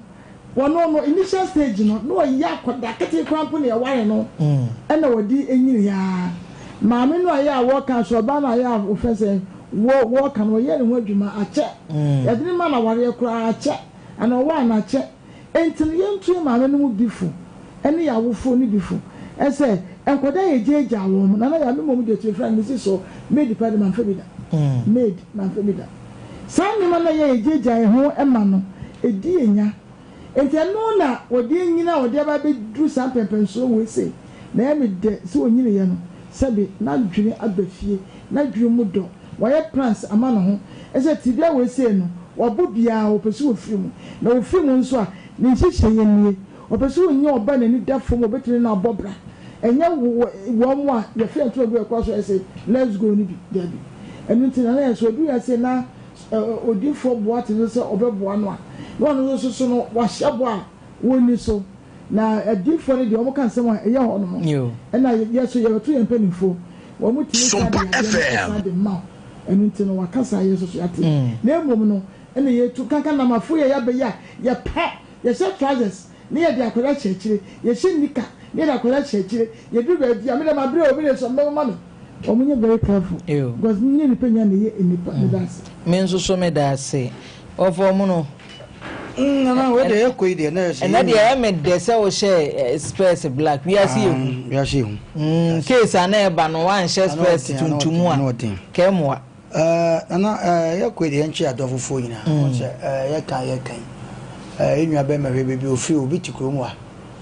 Wɔno no initial stage no na ɔyɛ akwadaa ketee koraa mpo na yɛware no ɛna wɔde nyini aa. Maame no a yɛ a wɔka nso ɔbaa no a yɛ a wɔfrɛ sɛ wɔ wɔka no wɔyɛ ne ho adwuma akyɛ. Yɛde no ma no awareɛ koraa akyɛ anaa ɔwaa no akyɛ. Enti no yɛntu yɛ maame no mu bi fo ɛne yɛ awofoɔ no bi fo ɛsɛ nkwadaa yɛ gyaagyaa wɔn nana yɛ a me mmom deɛ tumi frɛ no mesi so maid paa de mamfa bi da maid mamfa bi da. Saa nneɛma no a ɛyɛ a yegyaagyaa yɛn ho ma no, edi yɛn nya. Enti ɛno na wɔde anyin a wɔde aba abeduru saa mpɛnpɛnsoɔ wei sei. Na ɛyɛ me dɛ sɛ onyiniiɛ no, sɛbe n'adwene aba fie, n'adwene mu dɔ, wayɛ plans ama ne ho sɛ tebea wei sei no, wabɔ biara, ɔpɛ sɛ ɔfiri mu. Na ɔfiri mu nso a, ne nhyehyɛeɛ nie, ɔpɛ sɛ ɔnya ɔba a n'ani da fam a ɔbɛtumi ne no abɔ bra. Ɛnyɛ wɔn a yɛfrɛ yɛn ntoma gu yɛn kɔn so sɛ let's go no bi, dabi. Ɛno nti na na yɛn nso ɔduru ase na odiyifoɔ boa te sɛ ɔbɛboa no a, na ɔno nso so no wahyɛ bɔ a wɔnni so. Na adiyifoɔ no deɛ wɔka nsɛm a ɛyɛ hɔ nom, ɛna yɛ nso yɛbɛto yɛn mpanimfoɔ, wɔn tumi san de yadeɛ no san de ma wo. Ɛno nti no waka saa yɛn nso so yɛate. Na mmom no ɛna yɛtu kanka namafo yɛ yɛabɛyɛ a yɛpa yɛhyɛ trousers na yɛde akwadaa hyɛ akyire, yɛhyɛ nika na yɛde akwadaa hyɛ akyire, yɛduru baabi a me deɛ mabrɛ o, me deɛ sɛ ɔmbɛma me. Wɔn nyɛ very careful because nyɛ nipa nya na ɛyɛ nipa meda ase. Me nso so meda ase. Ɔfɔ mu no. Nana wei deɛ yɛkɔ yi deɛ na ɛsɛ. Ɛnɛ deɛ ɛyɛ me dɛ sɛ wohyɛ spɛs black wiase yɛ hu. Wiase yɛ hu. Case a na ɛba no wanhyɛ spɛs tuntum a kɛmoa. Nana yɛkɔ yi deɛ yɛnkye adɔfofoɔ nyinaa. Wɔn sɛ yɛka yɛka yi. Yɛn nua bɛrima hwɛ baabi ofiri obi te kurom wa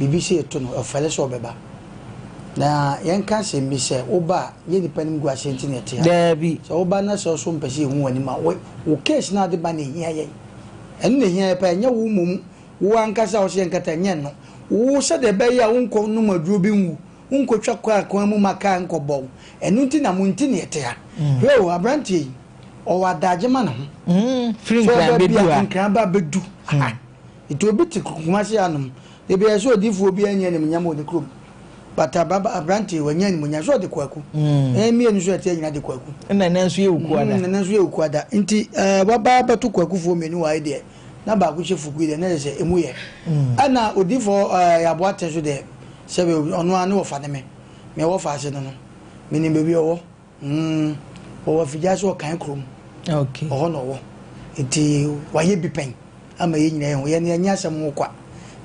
biribi sɛ eto no ɔfɛle sɛ ɔbɛba. Na yɛnka asɛm bi sɛ, woba a, nyɛ nnipa anim gu aseɛ nti na yɛte ha. Daabi. Sɛ woba na sɛ wo so wompɛ sɛ yɛhu w'anim a, wo, wo case no a wode ba no na ɛhia yɛn. Ɛno na ɛhia yɛn paa, ɛnyɛ wo mmom, wo ankasa a wose yɛnkata, ɛnyɛ ɛno. Wo, sɛdeɛ ɛbɛyɛ a wonkɔ nom aduro bi nwu, wonkɔtwa kaa kwan mu ma kaa nkɔbɔ wo, ɛno nti na mo nti na yɛte ha. Hwɛ o, aberanteɛ yi, ɔwɔ adaagye ma ne ho. Firi Sɛ Nkran ɔba bi bɛdu a, ha. Nkran ba bɛdu ha. Nti obi te Kumasi hanom, da biara sɛ odiyifoɔ biara nni animuonyam wɔ ne kurom. But ababa aberante wanya animuonyam sɛ ɔde kwaku. Ɛn mmienu nso ɛteɛ nyina de kwaku. Ɛna ɛnɛ nso yɛ okuada. Ɛnɛ nso yɛ okuada. Nti ɛɛ waba abɛto kwakufoɔ mmienu wɔ ha yi deɛ na baako hyɛ fukui deɛ na yɛ sɛ emu yɛ. Ɛna odiifoɔ ɛɛ Yaboate nso deɛ sɛbe ɔno ara ne wɔfa ne me. Meɛ wɔfa ase no no menim baabi ɔwɔ. Mm, ɔwɔ afigya so ɔkan kurom. Okay. Ɔhɔ na ɔwɔ. Nti wayɛ bi pɛn ama yɛn nyinaa yɛn ho. Yɛn yɛnyɛ asɛm ho kwa.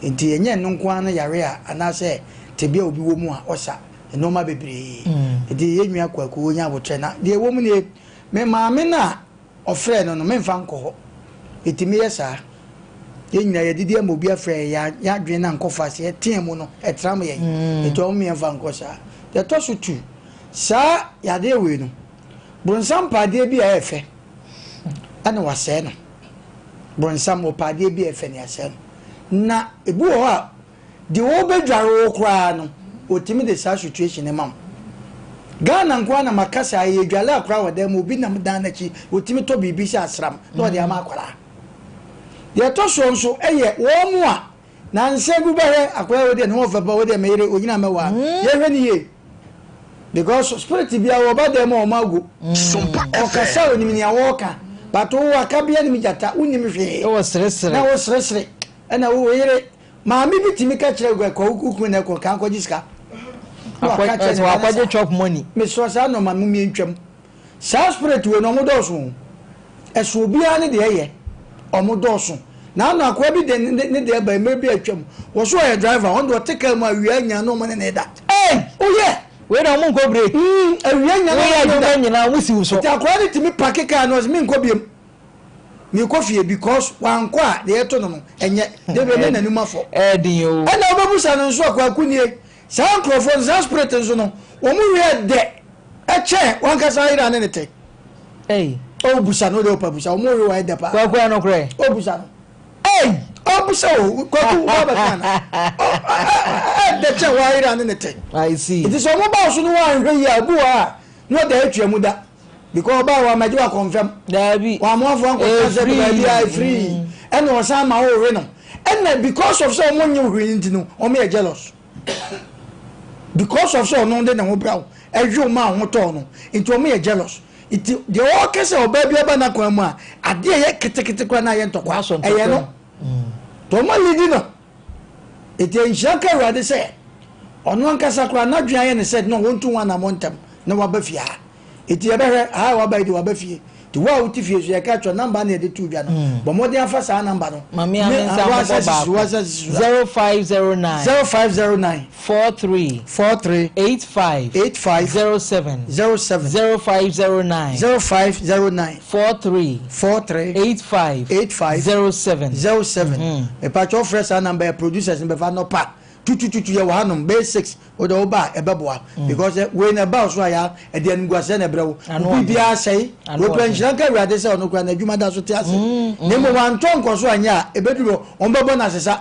Nti ɛnyɛ ɛno nko ara no yare a anaasɛ tebea a obi wɔ mu a ɔsa nneɛma bebree. Nti yɛn nua Kwaku ɔnya abotrɛ na deɛ ɛwɔ mu nie, me maame no a ɔfrɛɛ no no memfa nkɔ hɔ. Ɛtumi yɛ saa. Yɛn nyinaa yɛdidi ama obi afrɛ yɛn, yɛn adwene no ankɔ fa ase, yɛteɛ mu no ɛtram yɛn. Nti ɔmo yɛmfa nkɔ saa. Deɛ ɛtɔ so tu, Saa yadeɛ wei no, bronsam pɛ adeɛ bi a ɛyɛ fɛ ɛna wasɛe no. Bronsam ɔpɛ adeɛ bi a ɛyɛ fɛ na yɛasɛe no. Na ebi wɔ hɔ a, deɛ ɔrebɛdware wo koraa no, ɔtumi de saa situation no ma wo. Ghana nko ara na maka saa, yɛdware akwadaa wɔ dan mu, obi nam dan no akyi, ɔtumi tɔ biribi sɛ asram na ɔde ama akwadaa. Deɛ ɛtɔ soɔ nso yɛ wɔn a Nansa bi bɛhwɛ akwadaa wei deɛ ne ho ɔfɛ pa wei deɛ me yere onyina mɛwaa no yɛhwɛ ne yie because spirit bia wɔba dɛm a wɔn ago ɔkasa onim nea wɔɔka but wo akabea nim gyata wonim hwee wɔ seresere na wo seresere ɛna wo yere maame bi tumi ka kyerɛ kɔ wo kunu na ɛkɔ kan kɔgye sika na waka kyerɛ ne ba ne sa chop money mesrɛ saa nɔɔma mu mientwam Saa spirit wei no ɔmo dɔɔso o. Ɛso obiara ne deɛ ɛyɛ. Ɔmo dɔɔso. Na ano akoa bi de ne deɛ bae mmerɛ bi a atwam. Wɔso ɔyɛ driver, ɔno deɛ ɔte car mu a awia nya na ɔmo ne no da. Ei! Oh yeah! Wei deɛ ɔmo nkɔ break. Mm, awia nya na ɔmo ne no da. Woyɛ adwuma nyinaa ɔmo si wo so. Nti akoa no tumi pake car no ɔse menkɔ biom. Meekɔ fie because wankɔ a deɛ ɛto no no ɛnyɛ. Dabi ɛnyɛ n'anim afɔ. Ɛɛden o. Ɛna wobɛbusa no nso a Kwaku nie. Saa nkurɔfoɔ no, saa spirit nso no, wɔn werɛ dɛ ɛkyɛn wankasa ayera ne ne te. Ei. O busa no de opa busa, wɔn werɛ wɔ ɛdɛ paa. Kwaku ano korɛ. O busa no. Ei. O busa o, kwaku wa bɛ kan na. Ɛdɛ kyɛn wɔn ayera ne ne te. I see. Nti sɛ wɔn ba so no wɔn anhwɛ yie a, obi wɔ hɔ a, na ɔda atua mu da. Because ɔbaa wɔn amagye wa kɔnfɛm. Daabi. Wɔn amoafo ankɔ sɛ baabi a efiri. Ɛna ɔsan ma ɔwe no. Ɛna because of sɛ wɔn nye hwee nti no, wɔn yɛ jealous. Because of sɛ ɔno de ne ho bra wo, ɛhwe wo ma ho tɔɔ no, nti wɔn yɛ jealous. Nti deɛ ɔɔka sɛ ɔbaa bi aba n'akwan mu a, adeɛ ɛyɛ ketekete koraa na ayɛ ntɔkwa, ɛyɛ no. Nti wɔn alidi no. Nti nhyira nka Awurade sɛ ɔno ankasa koraa n'adwene ayɛ ne sɛ no wɔntu ho anammɔ ntɛm na waba fie ha. Enti yɛbɛhwɛ, aha a waba yi de waba fie. Nti wo a wote fie so yɛka kyerɛ namba na yɛde too dwa no. Mm. Bɔ mmɔden afa saa namba no. Mame ame nsa mbɔbɔ baako. 0509 0509 43 43 85 85 07 07 0509 0509 43 43 85 85 07 07. Mepatwa ɔfrɛ saa namba yɛ producers no bɛfa nɔpa tutututu yɛ wɔ hanom bɛyɛ 6 Wode wo ba a ɛbɛboa because wei na ɛba wo so a ya ɛde animguaseɛ na ɛbrɛ wo. Wo biribiara sɛe. Wei kura nhyira nka Awurade sɛ ɔno kura n'adwuma da so te ase. Na mmom wantɔ nkɔ so anyɛ a ɛbɛduru hɔ wɔn bɛbɔ no asesa.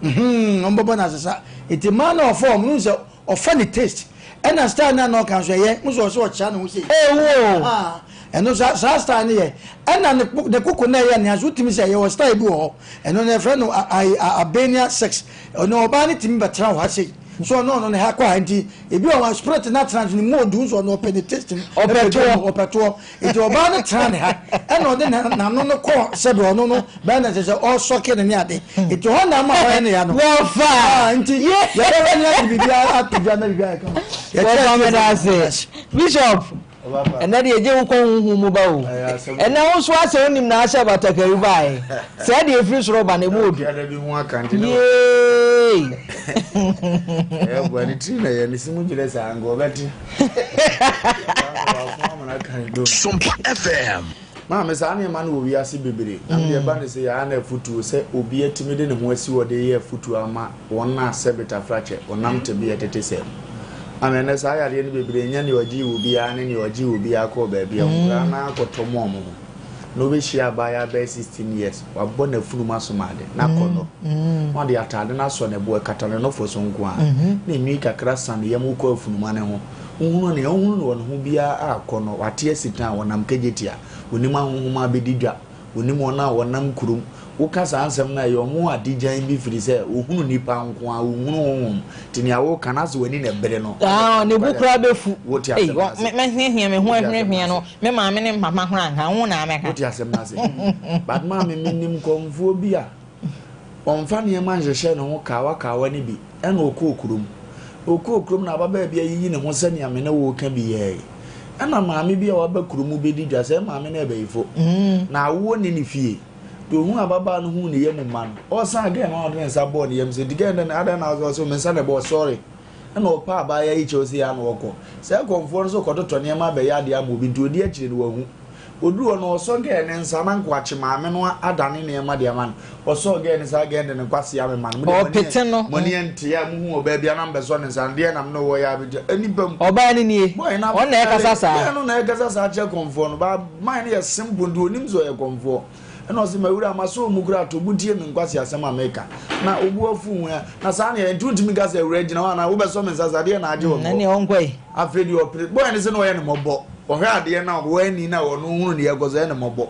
Wɔn bɛbɔ no asesa. Nti mmaa na ɔfa wɔn no sɛ ɔfa ne taste. Ɛna style no a na ɔka nso ɛyɛ. Mo sɛ ɔsɛ ɔkyea ne ho sei. Ewo! Ɛno saa saa style no yɛ. Ɛna ne ne koko na ɛyɛ nea so wotumi sɛ yɛwɔ style bi wɔ hɔ. Ɛno no yɛfrɛ no Albania sex. Ɔno ɔbaa no tumi bɛtena wɔ ha sei. So ɔno ɔno ne ha kɔ ha nti ebi wɔ hɔ spirit no atena ne mu odu nso ɔno ɔpɛ ne taste no ɔpɛ toɔ ɔpɛ toɔ nti ɔbaa no tena ne ha ɛna ɔde n'ano no kɔ sɛbi ɔno no bɛyɛ na sɛ sɛ ɔsɔke ne ne ade nti hɔ na ama ɔyɛ ne ya no wɔfa ah, nti yɛbɛhwɛ ne ade biribi ato dwa na biribi ayɛ kama yɛkyerɛ meda ase bishop Ɛnɛ deɛ gye wo kɔ honhom mu ba o. Ɛnɛ wo nso asɛ wonim na ahyɛ batakari baeɛ. Sɛɛ deɛ ɛfiri soro ba na ɛmu odu. Yeei. Ɛboa ne tiri na yɛ ne si mu gyerɛ saa nka ɔbɛte. Sompa FM. Maame saa nneɛma no wɔ wiase bebree. Na mede ɛba no sɛ yɛa na afutuo sɛ obi atumi de ne ho asi hɔ de yɛ afutuo ama wɔn a sɛbe tafrakyɛ wɔnam tebea ɛtete sɛɛ mu. Maame ɛnɛ saa yareɛ no bebree nyɛ nea ɔgyee wɔ biara ne nea ɔgyee wɔ biara kɔɔ baabi a nkwadaa no ara kɔtɔ mu wɔn ho. Na wobɛhyia abaayewa bɛyɛ 16 years wabɔ n'afunumu asom ade na akɔnnɔ na ɔde ataade no asɔ ne bo ɛkata ne nofo so nko ara na nwi kakra sa ne yam wokɔ afunuma no ho wohunu nea wohunu no wɔ ne ho biara a akɔnnɔ wate asi tan wɔnam kagyetia onim ahonhom abɛdi dwa. Wɔnim wɔn a wɔnam kurom. Woka saa nsɛm no a, ɛyɛ wɔn adigyan bi firi sɛ wɔhunu nnipa nko ara, wɔnhunu honhom. Nti nea woka no, asɛ w'ani na ɛbere no. Ah, ne bo koraa bɛfu. Wote Ei, asɛm no ase? mɛhweahwea me ho Wote asɛm no ahweahwea no, ase? me maame ne me papa koraa anka, wo na abɛka. Wote asɛm no ase? But maame, menim kɔmfoɔ bi a, ɔmfa nneɛma nhyehyɛ ne ho kaawakaawa no bi, ɛna ɔkɔɔ kurom. Ɔkɔɔ kurom na ababaa bi ayiyi ne ho sɛnea me ne wo reka bi yɛe. Ɛna maame bi a waba kurom bɛdi dwa, sɛ maame no yɛ bayifo, na awoɔ nni ne fie. Nti ɔhuu ababaa no huu ne yam mma no, ɔsan gɛɛ no a ɔde ne nsa bɔɔ ne yam sɛ, nti gɛɛ no dɛn, adɛn na ɔsɛ me nsa na ɛbɔɔ, sorry. Ɛna ɔpɛ abaayewa yi kyɛw sei ara na ɔkɔ. Saa kɔmfoɔ no nso kɔtotɔ nneɛma abɛyɛ adeɛ ama obi, nti ɔdi akyire no wahu. Ɔduru hɔ no, ɔsɔ gɛɛ no nsa na nkoakye maame no adane nneɛma de ama no. Ɔsɔɔ gɛɛ no saa, gɛɛ no de ne nkwasea mema no. Mo deɛ mo ani Ɔpete no. mo ani nte a mohu ɔbaa bi a na mobɛsɔ ne nsa no, deɛ na me ne wo wɔ yɛ a bɛgya nnipa mu. Ɔbaa no nie. Boy no Ɔno na ɛkasa saa. Gɛɛ no na ɛkasa saa kyerɛ kɔmfoɔ no. Ba man no yɛ simple nti ɔnim sɛ ɔyɛ kɔmfoɔ. Ɛna ɔse, M'awura, masɔ wo mu koraa, to bo tie me nkwaseasɛm a meka. Na wo bo afu wo ɛ? Na saa na ɛyɛ, nti wontumi nka sɛ, Awura, gyina hɔ anaa wobɛsɔ me nsa saa, deɛ na agye wɔ me hɔ? Ɛnneɛ ɔnkɔ ɛ. Afei deɛ ɔpere, boy no se na ɔyɛ no mmɔbɔ. Ɔhwɛ adeɛ no a wanni no a ɔno hunu deɛ ɛkɔ so, ɛyɛ no mmɔbɔ.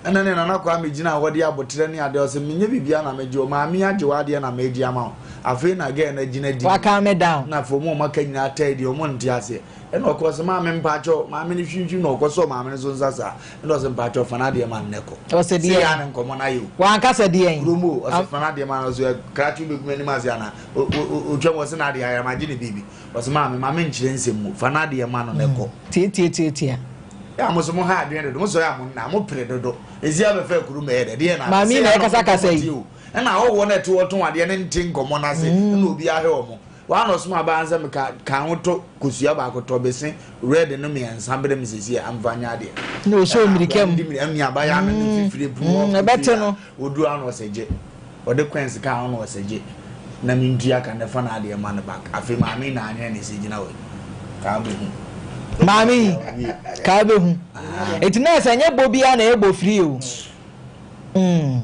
Ɛna ne Nana Kwame gyinaa hɔ de aboterɛ ne adeɛ, ɔse, Menyɛ biribiara na megye wo, maame agye w'adeɛ na megye ama wo. Afei na girl no agyina din. Wa calm down. Na afei wɔn a wɔaka nyinaa taa di, wɔn nte aseɛ. Ɛna ɔkɔ ɔse, Maame mpaakyɛw, maame no hwimhwim na ɔkɔ sɔɔ maame no so nsa saa. Ɛna ɔse, Mpaakyɛw fa n'adeɛ ma no na kɔ. Ɔse Sei deɛn? ara ne nkɔmmɔ no ayɛ o. Wanka sɛ deɛn? Kurom o, ɔse fa n'adeɛ ma no, ɔse krakye wobɛgu m'anim ase anaa? O, o, o, otwam ɔse n'adeɛ ayera, magye ne biribi. Ɔse maame, ma menkyerɛ nsɛm mu, fa n'adeɛ ma no na kɔ. Tiatiatiatia. Yɛ a mo so mo ha adwene dodo, mo sɔre a mo nna, mo pere dodo. Esi abɛfa kurom ɛyɛ dɛ, deɛ na Maame yi sei na ara na ɛkasa ɔmo kasa yi. tie o. Ɛna ahɔhoɔ no a ɛte hɔ tɔn adeɛ no nte nkɔmmɔ no ase, ɛna obiara hwɛ wɔn. Waa na ɔsoma baa nsɛ meka ka ho tɔ kosua baako tɔ bese red no mmiɛnsa brɛ me sɛsi a mfa nyɛ adeɛ. Na ɔsɔ mmirika mu. Di mmirika mi abaya no ne fifire pu hɔ. Ɛbɛte no. Oduru ano ɔsɛ gye. Ɔde coins ka ho na ɔsɛ gye. Na mentua ka na fa n'adeɛ ma no back. Afei maame na anwene ne sɛ gyina hɔ yi. Kaa bɛhu. Maame yi kaa bɛhu. Eti na sɛ nyɛ bɔ biara na ɛyɛ bɔ firi o. Mm.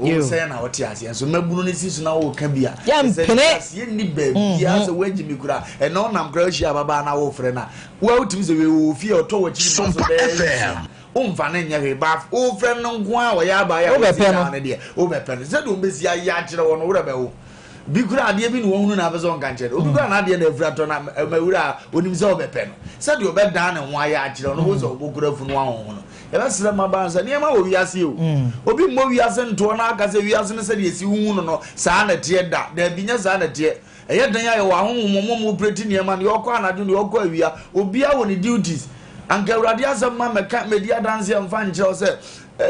Wo sɛn na wote aseɛ nso mmabunu no si so na woka bi a yɛmpene aseɛ nni baabiara sɛ woagye me kura ɛnɛ wonam kora wohyia ababaa na wofrɛ no a woa wotumi sɛ wei wɔ fie a ɔtɔ w'akyiri ma so bɛyɛ nsia womfa no nyɛ hwee ba wofrɛ no nko a ɔyɛ abaa a wɔsi daa no deɛ wobɛpɛ no sɛdeɛ wɔbɛsi ayɛ akyerɛ wɔ no worɛ bɛwo bi kura adeɛ bi na wɔhunu na apɛ sɛ ɔnka nkyerɛ no obi kura n'adeɛ na afira tɔ na mawura a onim sɛ ɔbɛpɛ no sɛdeɛ ɔbɛdan ne ho ayɛ akyerɛ no wo sɛ ɔbɔkura funu ahoho no Yɛbɛsrɛ mmabaa no sɛ, nneɛma wɔ wiase o. Obi mmɔ wiase ntoɔ na aka sɛ wiase no sɛdeɛ ɛsi wohu no no, saa na ɛteɛ da. Daabi, nyɛ saa na ɛteɛ. Ɛyɛ dɛn a yɛwɔ ahonhom, wɔn a wɔoperate nneɛma, deɛ ɔkɔ anadwo, deɛ ɔkɔ awia, obiara wɔ ne duties. Anka Awurade asɛm ma mɛka, mɛdi adanseɛ mfa nkyerɛ wo sɛ,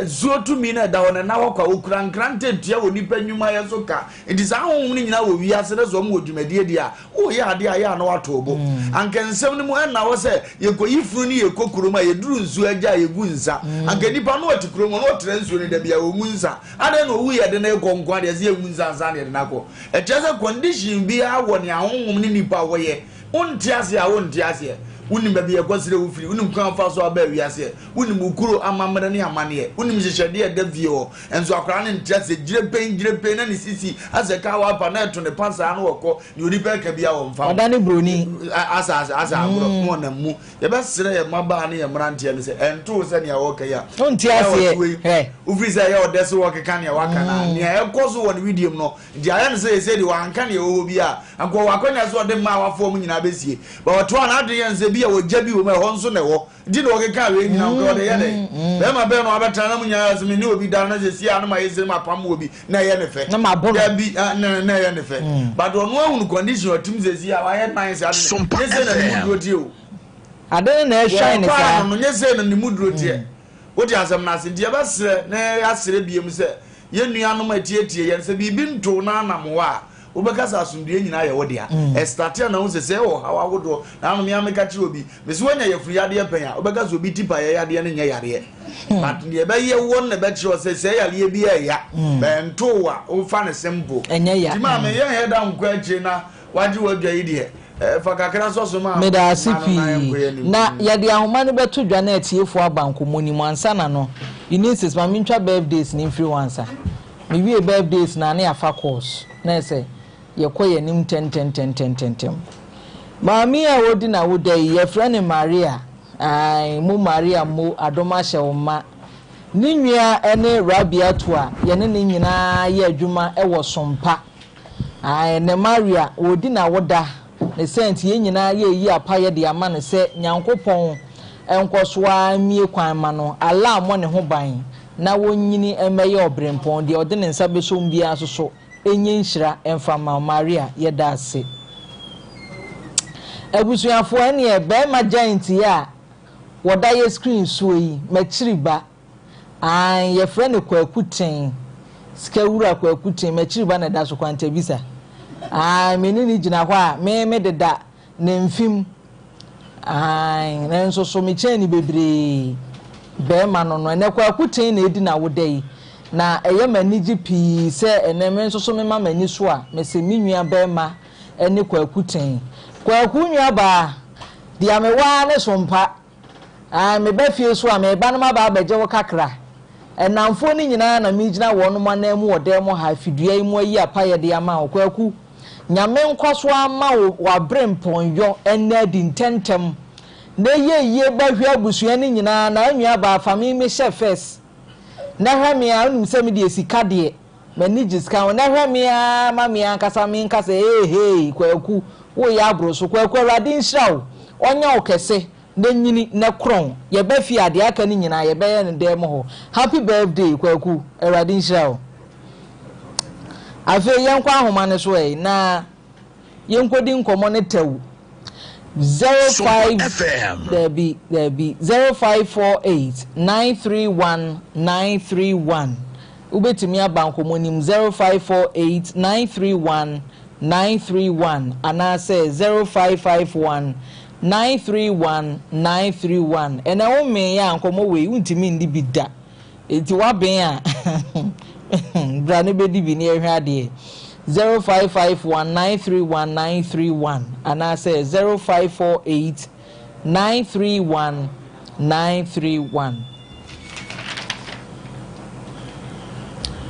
nsuo tumi no a ɛda hɔ no, ɛnna hɔ kwa. Wɔkura nkrantɛ tua wɔ nnipa nnwumayɛ so ka. Nti saa ahonhom no nyinaa wɔ wiase na sɛ wɔn wɔ dwumadie deɛ a, Woreyɛ adeɛ a, ɛyɛ a na woato wo bo. Anka nsɛm no mu ɛnna hɔ sɛ yɛkɔyi funu ne yɛkɔ kurom a, yɛduru nsuo agya a, yɛgu nsa. Anka nnipa no ɔte kurom hɔ na ɔtra nsuo no da biara, ɔngu nsa. Adɛn na ɔwu yɛde no rekɔ nko ara deɛ, ɛsɛ yɛngu nsa ansa na yɛde no akɔ? Ɛkyerɛ sɛ condition biara wɔ nea honhom ne nnipa wɔyɛ. Wonte aseɛ a, wonte aseɛ. Wonim baabi a yɛkɔsrɛ wo firi, wonim kwan a wofaa so abaa wiaseɛ, wonim wo kuro amammerɛ ne amanneɛ, wonim nhyehyɛdeɛ a ɛda fie hɔ. Nso akwadaa no nte aseɛ, gyirepɛn gyirepɛn na ne sisi asɛ kaa wapa na ɛto ne pa saa na ɔkɔ, nea onipa ɛka biara ɔmfa ho. Ɔdane buroni. Asa asa asa agorɔ na ɔnam mu. Yɛbɛsrɛ yɛn mmabaa ne yɛn mmeranteɛ no sɛ ɛnto wo sɛ nea wɔreka yi a. Wonte aseɛ hwɛ. Wofiri sɛ ɛyɛ ɔdɛ sɛ wɔkeka nea waka no a, nea ɛkɔ so wɔ ne wedeɛ mu no, nti ayɛ no sɛ ɛsei deɛ wanka nea ɛwɔ hɔ biara a, anka ɔwɔ akwanya sɛ ɔde mmaa a wafa wɔn nyinaa bɛsie. But ɔtoa n'adwene yɛ no sɛ ebia ogya bi wɔ mu a ɛhɔ nso na ɛwɔ. Nti na ɔkekaa wei nyinaa nka ɔde yɛ dɛn? Bɛrima bɛn na wabɛtena na mo nyinaa sɛ me ne obi da na sɛ a na ma yɛ sɛ mapam obi na ɛyɛ ne fɛ. Na mabɔ no. Dabi na na ɛyɛ ne fɛ. But ɔno ahunu condition ɔtim sɛ si a wayɛ nice ade ne nyɛ sɛ na ne mu duro teɛ o. Ade no na ɛhwan ne saa. Wɔpaa no no nyɛ sɛ na ne mu duro teɛ. Wote asɛm no ase nti yɛbɛsrɛ na yɛasrɛ biem sɛ yɛn nuanom atietie yɛn sɛ biribi ntow na anam hɔ a Wobɛka sɛ asomdwoeɛ nyinaa yɛ wo dea. Ɛstate a na wohu sɛ sɛɛ wɔ ɔhaw ahodoɔ. Nanom me ara meka kyerɛ obi, mese woanya yafunu yadeɛ pɛn a, wobɛka sɛ obi ti paeɛ yadeɛ no nyɛ yareɛ. But deɛ ɛbɛyɛ woɔ no na ɛbɛkyerɛ wo sɛ sɛɛ yareɛ bi ɛɛya. But ɛntoo wo a, wofa no simple. Ɛnyɛ ya. Nti maame yɛnyɛ da nkɔ akyire na wagye w'adwa yi deɛ, fa kakra sɔ so ma Meda ase mma no na yɛnkɔ yɛn pii. anim. Na yɛde ahoma no bɛto dwa na atiefoɔ aba nkɔmmɔ no mu ansa na no. Eunice, ma mentwa birthdays no mfiri hɔ ansa. Me wie birthdays no a na yɛafa course na ayɛ sɛ yɛkɔ yɛn anim ntɛntɛntɛntɛntɛm. Maame yi a ɔredi n'awoda yi, yɛfrɛ no Maria. Ae, mo Maria mo, adom ahyɛ wo ma. Ne nua ne Rabiatu a yɛne no nyinaa yɛ adwuma wɔ Sompa. Ae, ne Maria, ɔredi n'awoda, ne saa nti yɛn nyinaa yɛreyi apayɛ de ama no sɛ Nyankopɔn nkɔso ara mmue kwan mma no, Allah mmɔ ne ho ban na ɔnyini mmɛyɛ ɔberempɔn, deɛ ɔde ne nsa bɛsɔ mu biara nso so ɛnyɛ nhyira mfa mma wo. Maria, yɛda ase. Abusuafoɔ, ɛneɛ barima giant yi a wɔda yɛ screen soɔ yi, m'akyiri ba. Aane, yɛfrɛ no Kwaku Ten, Sika Wura Kwaku Ten, m'akyiri ba na ɛda so, Kwantabisa. Aane, me ne no gyina hɔ a, me me deda ne mfe mu. Aane, nanso so mekyɛn no bebree. Barima no no, ɛnnɛ Kwaku Ten na ɛredi n'awoda yi, na ɛyɛ me anigye pii sɛ ɛnnɛ me nso so mema m'ani so a, mese me nua barima ne Kwaku Ten. Kwaku nuabaa, deɛ mewɔ ara ne sompa. Ae, meba fie nso a, mereba na maba abɛgye wo kakra. Nnamfoɔ no nyinaa na meregyina wɔnom ananmu wɔ dan mu ha, fidua yi mu ayi apayɛ de ama wo. Kwaku, Nyame nkɔso ara mma wo w'aberempɔnyɔ nna adi ntɛntɛm, na ɛyɛ yie bɛhwɛ abusua no nyinaa, na nuabaa fa me mehyɛ first, na hwɛ me a, wonim sɛ me deɛ sika deɛ, m'ani gye sika ho, na hwɛ me ara ma me ankasa menka sɛ, Eehei, Kwaku, woreyɛ aboro so. Kwaku, Awurade nhyira wo, ɔnyɛ wo kɛse, na nyini, na korɔn. Yɛba fie a, deɛ aka no nyinaa, yɛbɛyɛ no dan mu hɔ. Happy birthday, Kwaku, Awurade nhyira wo. Afei yɛnkɔ ahoma no so ɛ, na yɛnkɔdi nkɔmmɔ no tɛw. 05 Daabi, daabi, 0548 931 931. Wobɛtumi aba nkɔmmɔ no mu 0548 931 931 anaasɛ 0551 931 931. Ɛnɛ womee a nkɔmmɔ wei wontumi nni bi da. Enti woaben a bra na bɛdi bi na yɛhwɛ adeɛ. 0551 931 931 anaasɛ 0548 931 931.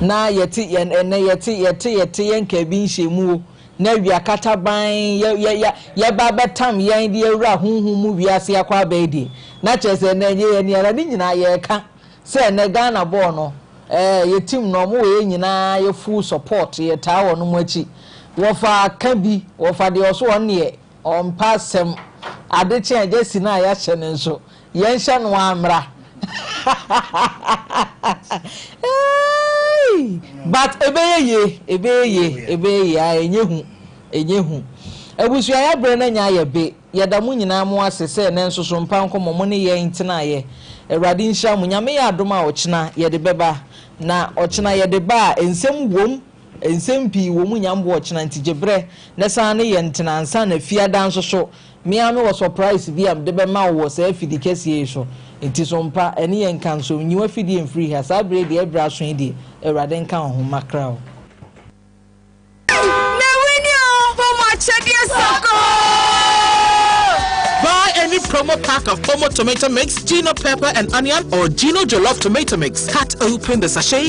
Na yɛte yɛn ɛnɛ yɛte yɛte yɛte yɛn nkaebi nhyɛmuo na awia kataban yɛ yɛ yɛ yɛba bɛtam yɛn de awura honhom mu wiase akɔ abɛɛ deɛ na kyerɛ sɛ ɛnɛ ɛnyɛ yɛn ara ne nyinaa yɛreka sɛ ɛnɛ Ghana bɔɔl no ɛɛ yɛ team no ɔmo wɔ yɛn nyinaa yɛ full support yɛtaa wɔn mo akyi wɔfa ka bi wɔfa deɛ ɔso wɔn deɛ Ɔmmpɛ asɛm. Ade kye a gyasi no a yɛahyɛ no nso, yɛnhyɛ no ara mmra. Eeii! But ɛbɛyɛ yie, ɛbɛyɛ yie, ɛbɛyɛ yie, ae, ɛnyɛ hu, ɛnyɛ hu. Abusua yɛabrɛ no anya ayɛ be. Yɛda mo nyinaa mo ase sɛ ɛnnɛ nso so mpa nkɔmmɔ mo ne yɛn tenaeɛ. Awurade nhyira mo. Nyame yɛ adom a ɔkyena yɛde bɛba. Na ɔkyena yɛde ba a, nsɛm wom. Nsɛm pii wɔ mu nya mboa ɔkyena nti gye berɛ na san ne yɛn ntena ansa na fiada nso so me ara me wɔ surprise bi a mede bɛma wo wɔ saa afidi kɛseɛ yi so nti so mpa ɛne yɛn nka nso nyi w'afidie mfiri ha saa berɛ yi deɛ ɛberɛ aso yi deɛ Awurade nka wo ho makra wo. Mewini o, Pomo akyɛdeɛ sɔkɔɔ! Buy any promo pack of Pomo tomato mix, Gino pepper and onion, or Gino jollof tomato mix. Cut open the sachet.